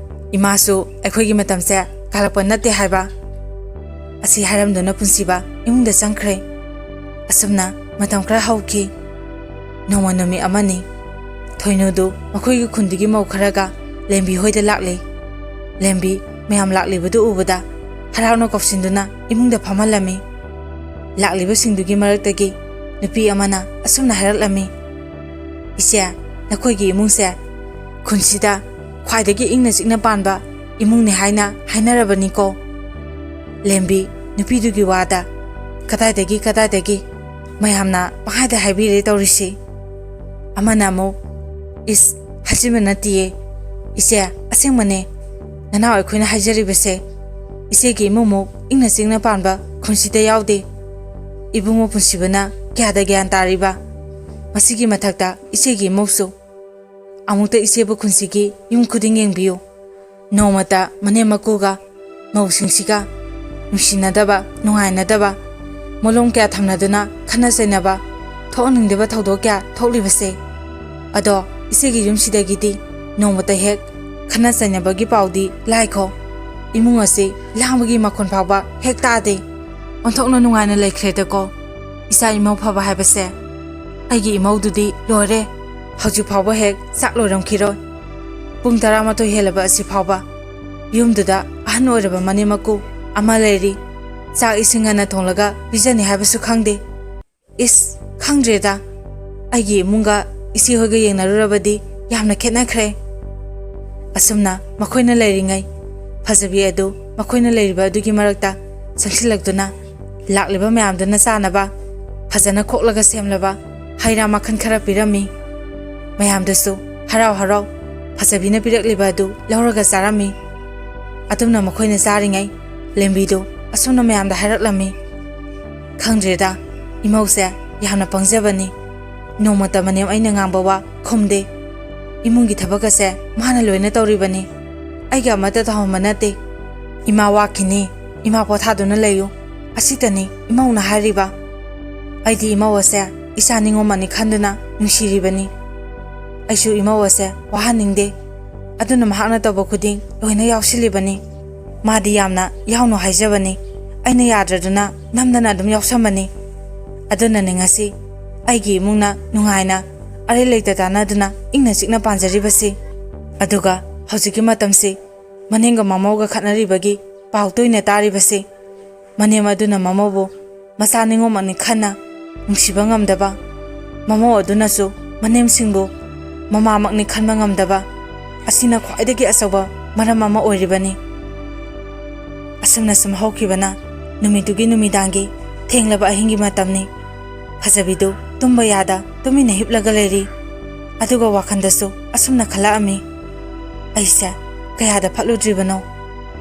ꯏꯃꯥꯁꯨ ꯑꯩꯈꯣꯏꯒꯤ ꯃꯇꯝꯁꯦ ꯀꯥꯜꯂꯛꯄ ꯅꯠꯇꯦ ꯍꯥꯏꯕ꯫" ꯑꯁꯤ ꯍꯥꯏꯔꯝꯗꯨꯅ ꯄꯨꯟꯁꯤꯕ ꯏꯃꯨꯡꯗ ꯆꯪꯈ꯭ꯔꯦ꯫ ꯑꯁꯨꯝꯅ ꯃꯇꯝ ꯈꯔ ꯍꯧꯈꯤ꯫ ꯅꯣꯡꯃ ꯅꯨꯃꯤꯠ ꯑꯃꯅꯤ꯫ ꯊꯣꯏꯅꯨꯗꯨ ꯃꯈꯣꯏꯒꯤ ꯈꯨꯟꯗꯨꯒꯤ ꯃꯧ ꯈꯔꯒ ꯂꯦꯝꯕꯤ ꯍꯣꯏꯗ ꯂꯥꯛꯂꯦ꯫ ꯂꯦꯝꯕꯤ ꯃꯌꯥꯝ ꯂꯥꯛꯂꯤꯕꯗꯨ ꯎꯕꯗ ꯍꯔꯥꯎꯅ ꯀꯧꯁꯤꯟꯗꯨꯅ ꯏꯃꯨꯡꯗ ꯐꯝꯍꯜꯂꯝꯃꯤ꯫ ꯂꯥꯛꯂꯤꯕꯁꯤꯡꯗꯨꯒꯤ ꯃꯔꯛꯇꯒꯤ ꯅꯨꯄꯤ ꯑꯃꯅ ꯑꯁꯨꯝꯅ ꯍꯥꯏꯔꯛꯂꯝꯃꯤ, "ꯏꯆꯦ, ꯅꯈꯣꯏꯒꯤ ꯏꯃꯨꯡꯁꯦ ꯈꯨꯟꯁꯤꯗ ꯈ꯭ꯋꯥꯏꯗꯒꯤ ꯏꯪꯅ ꯆꯤꯛꯅ ꯄꯥꯟꯕ ꯏꯃꯨꯡꯅꯤ ꯍꯥꯏꯅ ꯍꯥꯏꯅꯔꯕꯅꯤꯀꯣ꯫" ꯂꯦꯝꯕꯤ ꯅꯨꯄꯤꯗꯨꯒꯤ ꯋꯥꯗ, "ꯀꯗꯥꯏꯗꯒꯤ, ꯀꯗꯥꯏꯗꯒꯤ? ꯃꯌꯥꯝꯅ ꯄꯪꯍꯥꯏꯗ ꯍꯥꯏꯕꯤꯔꯦ ꯇꯧꯔꯤꯁꯤ꯫" ꯑꯃꯅ ꯑꯃꯨꯛ, "ꯏꯁ, ꯍꯥꯏꯖꯤꯟꯕ ꯅꯠꯇꯤꯌꯦ ꯏꯆꯦ, ꯑꯁꯦꯡꯕꯅꯦ꯫ ꯅꯅꯥꯎ ꯑꯩꯈꯣꯏꯅ ꯍꯥꯏꯖꯔꯤꯕꯁꯦ, ꯏꯆꯦꯒꯤ ꯏꯃꯨꯡꯃꯨꯛ ꯏꯪꯅ ꯆꯤꯛꯅ ꯄꯥꯟꯕ ꯈꯨꯟꯁꯤꯗ ꯌꯥꯎꯗꯦ꯫ ꯏꯕꯨꯡꯉꯣ ꯄꯨꯟꯁꯤꯕꯅ ꯀꯌꯥꯗ ꯒ꯭ꯌꯥꯟ ꯇꯥꯔꯤꯕ? ꯃꯁꯤꯒꯤ ꯃꯊꯛꯇ ꯏꯆꯦꯒꯤ ꯏꯃꯧꯁꯨ꯫ ꯑꯃꯨꯛꯇ ꯏꯆꯦꯕꯨ ꯈꯨꯟꯁꯤꯒꯤ ꯌꯨꯝ ꯈꯨꯗꯤꯡ ꯌꯦꯡꯕꯤꯌꯨ꯫ ꯅꯣꯡꯃꯇ ꯃꯅꯦꯝ ꯃꯀꯨꯒ ꯃꯧꯁꯤꯡꯁꯤꯒ ꯅꯨꯡꯁꯤꯅꯗꯕ, ꯅꯨꯡꯉꯥꯏꯅꯗꯕ, ꯃꯣꯂꯣꯝ ꯀꯌꯥ ꯊꯝꯅꯗꯨꯅ ꯈꯠꯅ ꯆꯩꯅꯕ, ꯊꯣꯛꯍꯟꯅꯤꯡꯗꯕ ꯊꯧꯗꯣꯛ ꯀꯌꯥ ꯊꯣꯛꯂꯤꯕꯁꯦ꯫ ꯑꯗꯣ ꯏꯆꯦꯒꯤ ꯌꯨꯝꯁꯤꯗꯒꯤꯗꯤ ꯅꯣꯡꯃꯇ ꯍꯦꯛ ꯈꯠꯅ ꯆꯩꯅꯕꯒꯤ ꯄꯥꯎꯗꯤ ꯂꯥꯏꯈꯣ꯫ ꯏꯃꯨꯡ ꯑꯁꯤ ꯂꯥꯡꯕꯒꯤ ꯃꯈꯣꯟ ꯐꯥꯎꯕ ꯍꯦꯛ ꯇꯥꯗꯦ꯫ ꯑꯣꯟꯊꯣꯛꯅ ꯅꯨꯡꯉꯥꯏꯅ ꯂꯩꯈ꯭ꯔꯦꯗꯀꯣ꯫ ꯏꯆꯥ ꯏꯃꯧ ꯐꯕ ꯍꯥꯏꯕꯁꯦ꯫ ꯑꯩꯒꯤ ꯏꯃꯧꯗꯨꯗꯤ ꯂꯣꯏꯔꯦ꯫ ꯍꯧꯖꯤꯛ ꯐꯥꯎꯕ ꯍꯦꯛ ꯆꯥꯛ ꯂꯣꯏꯔꯝꯈꯤꯔꯣꯏ꯫ ꯄꯨꯡ ꯇꯔꯥꯃꯥꯊꯣꯏ ꯍꯦꯜꯂꯕ ꯑꯁꯤ ꯐꯥꯎꯕ ꯌꯨꯝꯗꯨꯗ ꯑꯍꯟ ꯑꯣꯏꯔꯕ ꯃꯅꯦꯝ ꯃꯀꯨ ꯑꯃ ꯂꯩꯔꯤ꯫ ꯆꯥꯛ ꯏꯁꯤꯡ ꯉꯟꯅ ꯊꯣꯡꯂꯒ ꯄꯤꯖꯅꯤ ꯍꯥꯏꯕꯁꯨ ꯈꯪꯗꯦ꯫ ꯏꯁ, ꯈꯪꯗ꯭ꯔꯦꯗ꯫ ꯑꯩꯒꯤ ꯏꯃꯨꯡꯒ ꯏꯆꯦꯍꯣꯏꯒ ꯌꯦꯡꯅꯔꯨꯔꯕꯗꯤ ꯌꯥꯝꯅ ꯈꯦꯠꯅꯈ꯭ꯔꯦ꯫ ꯑꯁꯨꯝꯅ ꯃꯈꯣꯏꯅ ꯂꯩꯔꯤꯉꯩ ꯐꯖꯕꯤ ꯑꯗꯨ ꯃꯈꯣꯏꯅ ꯂꯩꯔꯤꯕ ꯑꯗꯨꯒꯤ ꯃꯔꯛꯇ ꯆꯪꯁꯤꯜꯂꯛꯇꯨꯅ ꯂꯥꯛꯂꯤꯕ ꯃꯌꯥꯝꯗꯨꯅ ꯆꯥꯅꯕ ꯐꯖꯅ ꯈꯣꯛꯂꯒ ꯁꯦꯝꯂꯕ ꯍꯩ ꯔꯥ ꯃꯈꯜ ꯈꯔ ꯄꯤꯔꯝꯃꯤ꯫ ꯃꯌꯥꯝꯗꯁꯨ ꯍꯔꯥꯎ ꯍꯔꯥꯎ ꯐꯖꯕꯤꯅ ꯄꯤꯔꯛꯂꯤꯕ ꯑꯗꯨ ꯂꯧꯔꯒ ꯆꯥꯔꯝꯃꯤ꯫ ꯑꯗꯨꯝꯅ ꯃꯈꯣꯏꯅ ꯆꯥꯔꯤꯉꯩ ꯂꯦꯝꯕꯤꯗꯨ ꯑꯁꯨꯝꯅ ꯃꯌꯥꯝꯗ ꯍꯥꯏꯔꯛꯂꯝꯃꯤ꯫ ꯈꯪꯗ꯭ꯔꯦꯗ, ꯏꯃꯧꯁꯦ ꯌꯥꯝꯅ ꯄꯪꯖꯕꯅꯤ꯫ ꯅꯣꯡꯃꯇ ꯃꯅꯦꯝ ꯑꯩꯅ ꯉꯥꯡꯕ ꯋꯥ ꯈꯨꯝꯗꯦ꯫ ꯏꯃꯨꯡꯒꯤ ꯊꯕꯛ ꯑꯁꯦ ꯃꯥꯅ ꯂꯣꯏꯅ ꯇꯧꯔꯤꯕꯅꯤ꯫ ꯑꯩꯒ ꯑꯃꯠꯇ ꯇꯧꯍꯟꯕ ꯅꯠꯇꯦ꯫ "ꯏꯃꯥ ꯋꯥꯈꯤꯅꯤ, ꯏꯃꯥ ꯄꯣꯊꯥꯗꯨꯅ ꯂꯩꯌꯨ", ꯑꯁꯤꯇꯅꯤ ꯏꯃꯧꯅ ꯍꯥꯏꯔꯤꯕ꯫ ꯑꯩꯗꯤ ꯏꯃꯧ ꯑꯁꯦ ꯏꯆꯥ ꯅꯤꯉꯣꯝꯕꯅꯤ ꯈꯟꯗꯨꯅ ꯅꯨꯡꯁꯤꯔꯤꯕꯅꯤ꯫ ꯑꯩꯁꯨ ꯏꯃꯧ ꯑꯁꯦ ꯋꯥꯍꯟꯅꯤꯡꯗꯦ꯫ ꯑꯗꯨꯅ ꯃꯍꯥꯛꯅ ꯇꯧꯕ ꯈꯨꯗꯤꯡ ꯂꯣꯏꯅ ꯌꯥꯎꯁꯤꯜꯂꯤꯕꯅꯤ꯫ ꯃꯥꯗꯤ ꯌꯥꯝꯅ ꯌꯥꯎꯅꯨ ꯍꯥꯏꯖꯕꯅꯤ꯫ ꯑꯩꯅ ꯌꯥꯗ꯭ꯔꯗꯨꯅ ꯅꯝꯗꯅ ꯑꯗꯨꯝ ꯌꯥꯎꯁꯟꯕꯅꯤ꯫ ꯑꯗꯨꯅꯅꯤ ꯉꯁꯤ ꯑꯩꯒꯤ ꯏꯃꯨꯡꯅ ꯅꯨꯡꯉꯥꯏꯅ ꯑꯔꯩ ꯂꯩꯇ ꯇꯥꯟꯅꯗꯨꯅ ꯏꯪꯅ ꯆꯤꯛꯅ ꯄꯥꯟꯖꯔꯤꯕꯁꯤ꯫ ꯑꯗꯨꯒ ꯍꯧꯖꯤꯛꯀꯤ ꯃꯇꯝꯁꯤ ꯃꯅꯦꯝꯒ ꯃꯃꯧꯒ ꯈꯠꯅꯔꯤꯕꯒꯤ ꯄꯥꯎ ꯇꯣꯏꯅ ꯇꯥꯔꯤꯕꯁꯤ꯫ ꯃꯅꯦꯝ ꯑꯗꯨꯅ ꯃꯃꯧꯕꯨ ꯃꯆꯥ ꯅꯤꯉꯣꯝꯕꯅꯤ ꯈꯟꯅ ꯅꯨꯡꯁꯤꯕ ꯉꯝꯗꯕ, ꯃꯃꯧ ꯑꯗꯨꯅꯁꯨ ꯃꯅꯦꯝꯁꯤꯡꯕꯨ ꯃꯃꯥꯃꯛꯅꯤ ꯈꯟꯕ ꯉꯝꯗꯕ ꯑꯁꯤꯅ ꯈ꯭ꯋꯥꯏꯗꯒꯤ ꯑꯆꯧꯕ ꯃꯔꯝ ꯑꯃ ꯑꯣꯏꯔꯤꯕꯅꯤ꯫ ꯑꯁꯨꯝꯅ ꯁꯨꯝ ꯍꯧꯈꯤꯕꯅ ꯅꯨꯃꯤꯠꯇꯨꯒꯤ ꯅꯨꯃꯤꯗꯥꯡꯒꯤ ꯊꯦꯡꯂꯕ ꯑꯍꯤꯡꯒꯤ ꯃꯇꯝꯅꯤ꯫ ꯐꯖꯕꯤꯗꯨ ꯇꯨꯝꯕ ꯌꯥꯗ ꯇꯨꯃꯤꯟꯅ ꯍꯤꯞꯂꯒ ꯂꯩꯔꯤ꯫ ꯑꯗꯨꯒ ꯋꯥꯈꯜꯗꯁꯨ ꯑꯁꯨꯝꯅ ꯈꯜꯂꯛꯑꯝꯃꯤ, "ꯑꯩꯁꯦ ꯀꯌꯥꯗ ꯐꯠꯂꯨꯗ꯭ꯔꯤꯕꯅꯣ?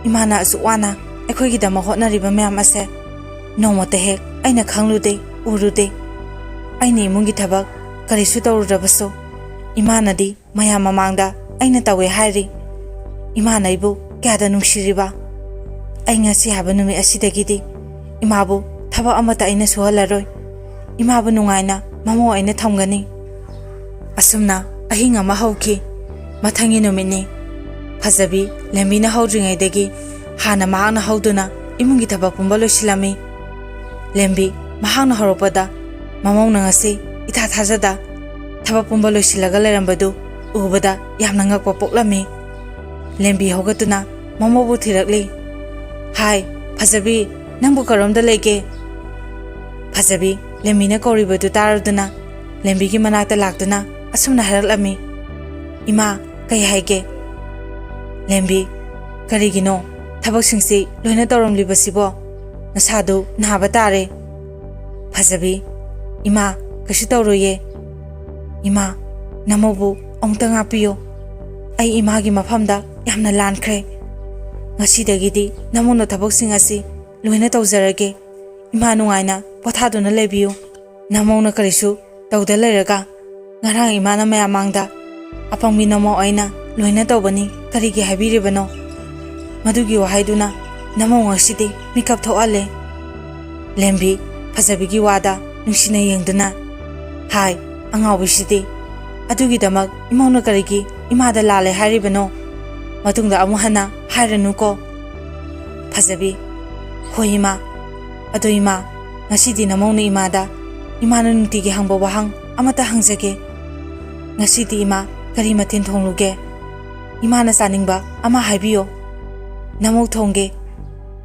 ꯏꯃꯥꯅ ꯑꯁꯨꯛ ꯋꯥꯅ ꯑꯩꯈꯣꯏꯒꯤꯗꯃꯛ ꯍꯣꯠꯅꯔꯤꯕ ꯃꯌꯥꯝ ꯑꯁꯦ ꯅꯣꯡꯃꯇ ꯍꯦꯛ ꯑꯩꯅ ꯈꯪꯂꯨꯗꯦ, ꯎꯔꯨꯗꯦ꯫ ꯑꯩꯅ ꯏꯃꯨꯡꯒꯤ ꯊꯕꯛ ꯀꯔꯤꯁꯨ ꯇꯧꯔꯨꯗ꯭ꯔꯕꯁꯨ ꯏꯃꯥꯅꯗꯤ ꯃꯌꯥꯝ ꯃꯃꯥꯡꯗ ꯑꯩꯅ ꯇꯧꯋꯦ ꯍꯥꯏꯔꯤ꯫ ꯏꯃꯥꯅ ꯑꯩꯕꯨ ꯀꯌꯥꯗ ꯅꯨꯡꯁꯤꯔꯤꯕ꯫ ꯑꯩ ꯉꯁꯤ ꯍꯥꯏꯕ ꯅꯨꯃꯤꯠ ꯑꯁꯤꯗꯒꯤꯗꯤ ꯏꯃꯥꯕꯨ ꯊꯕꯛ ꯑꯃꯠꯇ ꯑꯩꯅ ꯁꯨꯍꯜꯂꯔꯣꯏ꯫ ꯏꯃꯥꯕꯨ ꯅꯨꯡꯉꯥꯏꯅ ꯃꯃꯧ ꯑꯩꯅ ꯊꯝꯒꯅꯤ"꯫ ꯑꯁꯨꯝꯅ ꯑꯍꯤꯡ ꯑꯃ ꯍꯧꯈꯤ꯫ ꯃꯊꯪꯒꯤ ꯅꯨꯃꯤꯠꯅꯤ꯫ ꯐꯖꯕꯤ ꯂꯦꯝꯕꯤꯅ ꯍꯧꯗ꯭ꯔꯤꯉꯩꯗꯒꯤ ꯍꯥꯟꯅ ꯃꯍꯥꯛꯅ ꯍꯧꯗꯨꯅ ꯏꯃꯨꯡꯒꯤ ꯊꯕꯛ ꯄꯨꯝꯕ ꯂꯣꯏꯁꯤꯜꯂꯝꯃꯤ꯫ ꯂꯦꯝꯕꯤ ꯃꯍꯥꯛꯅ ꯍꯧꯔꯛꯄꯗ ꯃꯃꯧꯅ ꯉꯁꯤ ꯏꯊꯥ ꯊꯥꯖꯗ ꯊꯕꯛ ꯄꯨꯝꯕ ꯂꯣꯏꯁꯤꯜꯂꯒ ꯂꯩꯔꯝꯕꯗꯨ ꯎꯕꯗ ꯌꯥꯝꯅ ꯉꯛꯄ ꯄꯣꯛꯂꯝꯃꯤ꯫ ꯂꯦꯝꯕꯤ ꯍꯧꯒꯠꯇꯨꯅ ꯃꯃꯧꯕꯨ ꯊꯤꯔꯛꯂꯤ꯫ "ꯍꯥꯏ, ꯐꯖꯕꯤ, ꯅꯪꯕꯨ ꯀꯔꯣꯝꯗ ꯂꯩꯒꯦ?" ꯐꯖꯕꯤ ꯂꯦꯝꯕꯤꯅ ꯀꯧꯔꯤꯕꯗꯨ ꯇꯥꯔꯗꯨꯅ ꯂꯦꯝꯕꯤꯒꯤ ꯃꯅꯥꯛꯇ ꯂꯥꯛꯇꯨꯅ ꯑꯁꯨꯝꯅ ꯍꯥꯏꯔꯛꯂꯝꯃꯤ, "ꯏꯃꯥ, ꯀꯩ ꯍꯥꯏꯒꯦ?" ꯂꯦꯝꯕꯤ, "ꯀꯔꯤꯒꯤꯅꯣ ꯊꯕꯛꯁꯤꯡꯁꯤ ꯂꯣꯏꯅ ꯇꯧꯔꯝꯂꯤꯕꯁꯤꯕꯣ? ꯅꯁꯥꯗꯨ ꯅꯥꯕ ꯇꯥꯔꯦ꯫" ꯐꯖꯕꯤ, "ꯏꯃꯥ, ꯀꯩꯁꯨ ꯇꯧꯔꯣꯏꯌꯦ꯫ ꯏꯃꯥ, ꯅꯃꯧꯕꯨ ꯑꯃꯨꯛꯇ ꯉꯥꯛꯄꯤꯌꯨ꯫ ꯑꯩ ꯏꯃꯥꯒꯤ ꯃꯐꯝꯗ ꯌꯥꯝꯅ ꯂꯥꯟꯈ꯭ꯔꯦ꯫ ꯉꯁꯤꯗꯒꯤꯗꯤ ꯅꯃꯧꯅ ꯊꯕꯛꯁꯤꯡ ꯑꯁꯤ ꯂꯣꯏꯅ ꯇꯧꯖꯔꯒꯦ꯫ ꯏꯃꯥ ꯅꯨꯡꯉꯥꯏꯅ ꯄꯣꯊꯥꯗꯨꯅ ꯂꯩꯕꯤꯌꯨ꯫ ꯅꯃꯧꯅ ꯀꯔꯤꯁꯨ ꯇꯧꯗ ꯂꯩꯔꯒ ꯉꯔꯥꯡ ꯏꯃꯥꯅ ꯃꯌꯥꯝ ꯃꯥꯡꯗ ꯑꯄꯪꯕꯤ ꯅꯃꯧ ꯑꯩꯅ ꯂꯣꯏꯅ ꯇꯧꯕꯅꯤ ꯀꯔꯤꯒꯤ ꯍꯥꯏꯕꯤꯔꯤꯕꯅꯣ? ꯃꯗꯨꯒꯤ ꯋꯥꯍꯩꯗꯨꯅ ꯅꯃꯧ ꯉꯁꯤꯗꯤ ꯃꯤꯀꯞ ꯊꯣꯛꯍꯜꯂꯦ꯫" ꯂꯦꯝꯕꯤ ꯐꯖꯕꯤꯒꯤ ꯋꯥꯗ ꯅꯨꯡꯁꯤꯅ ꯌꯦꯡꯗꯨꯅ, "ꯍꯥꯏ, ꯑꯉꯥꯎꯕꯤꯁꯤꯗꯤ! ꯑꯗꯨꯒꯤꯗꯃꯛ ꯏꯃꯧꯅ ꯀꯔꯤꯒꯤ ꯏꯃꯥꯗ ꯂꯥꯜꯂꯦ ꯍꯥꯏꯔꯤꯕꯅꯣ? ꯃꯇꯨꯡꯗ ꯑꯃꯨꯛ ꯍꯟꯅ ꯍꯥꯏꯔꯅꯨꯀꯣ꯫" ꯐꯖꯕꯤ, "ꯍꯣꯏ ꯏꯃꯥ꯫ ꯑꯗꯣ ꯏꯃꯥ, ꯉꯁꯤꯗꯤ ꯅꯃꯧꯅ ꯏꯃꯥꯗ ꯏꯃꯥꯅ ꯅꯨꯡꯇꯤꯒꯤ ꯍꯪꯕ ꯋꯥꯍꯪ ꯑꯃꯠꯇ ꯍꯪꯖꯒꯦ꯫ ꯉꯁꯤꯗꯤ ꯏꯃꯥ ꯀꯔꯤ ꯃꯊꯦꯜ ꯊꯣꯡꯂꯨꯒꯦ? ꯏꯃꯥꯅ ꯆꯥꯅꯤꯡꯕ ꯑꯃ ꯍꯥꯏꯕꯤꯌꯣ꯫ ꯅꯃꯧ ꯊꯣꯡꯒꯦ꯫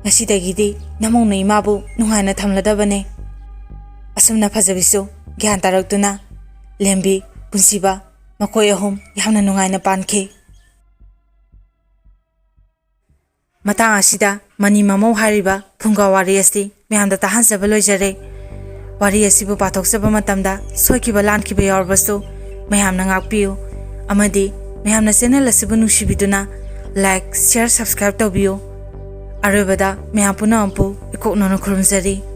ꯉꯁꯤꯗꯒꯤꯗꯤ ꯅꯃꯧꯅ ꯏꯃꯥꯕꯨ ꯅꯨꯡꯉꯥꯏꯅ ꯊꯝꯂꯗꯕꯅꯦ꯫" ꯑꯁꯨꯝꯅ ꯐꯖꯕꯤꯁꯨ ꯒ꯭ꯌꯥꯟ ꯇꯥꯔꯛꯇꯨꯅ ꯂꯦꯝꯕꯤ, ꯄꯨꯟꯁꯤꯕ ꯃꯈꯣꯏ ꯑꯍꯨꯝ ꯌꯥꯝꯅ ꯅꯨꯡꯉꯥꯏꯅ ꯄꯥꯟꯈꯤ꯫ ꯃꯇꯥꯡ ꯑꯁꯤꯗ ꯃꯅꯤ ꯃꯃꯧ ꯍꯥꯏꯔꯤꯕ ꯐꯨꯡꯒꯥ ꯋꯥꯔꯤ ꯑꯁꯤ ꯃꯌꯥꯝꯗ ꯇꯥꯍꯟꯖꯕ ꯂꯣꯏꯖꯔꯦ꯫ ꯋꯥꯔꯤ ꯑꯁꯤꯕꯨ ꯄꯥꯊꯣꯛꯆꯕ ꯃꯇꯝꯗ ꯁꯣꯏꯈꯤꯕ ꯂꯥꯟꯈꯤꯕ ꯌꯥꯎꯔꯕꯁꯨ ꯃꯌꯥꯝꯅ ꯉꯥꯛꯄꯤꯌꯨ, ꯑꯃꯗꯤ ꯃꯌꯥꯝꯅ ꯆꯦꯅꯦꯜ ꯑꯁꯤꯕꯨ ꯅꯨꯡꯁꯤꯕꯤꯗꯨꯅ like, share, subscribe ꯇꯧꯕꯤꯌꯨ꯫ ꯑꯔꯣꯏꯕꯗ ꯃꯌꯥꯝ ꯄꯨꯝꯅꯃꯛꯄꯨ ꯏꯀꯣꯛꯅꯅ ꯈꯨꯔꯨꯝꯖꯔꯤ꯫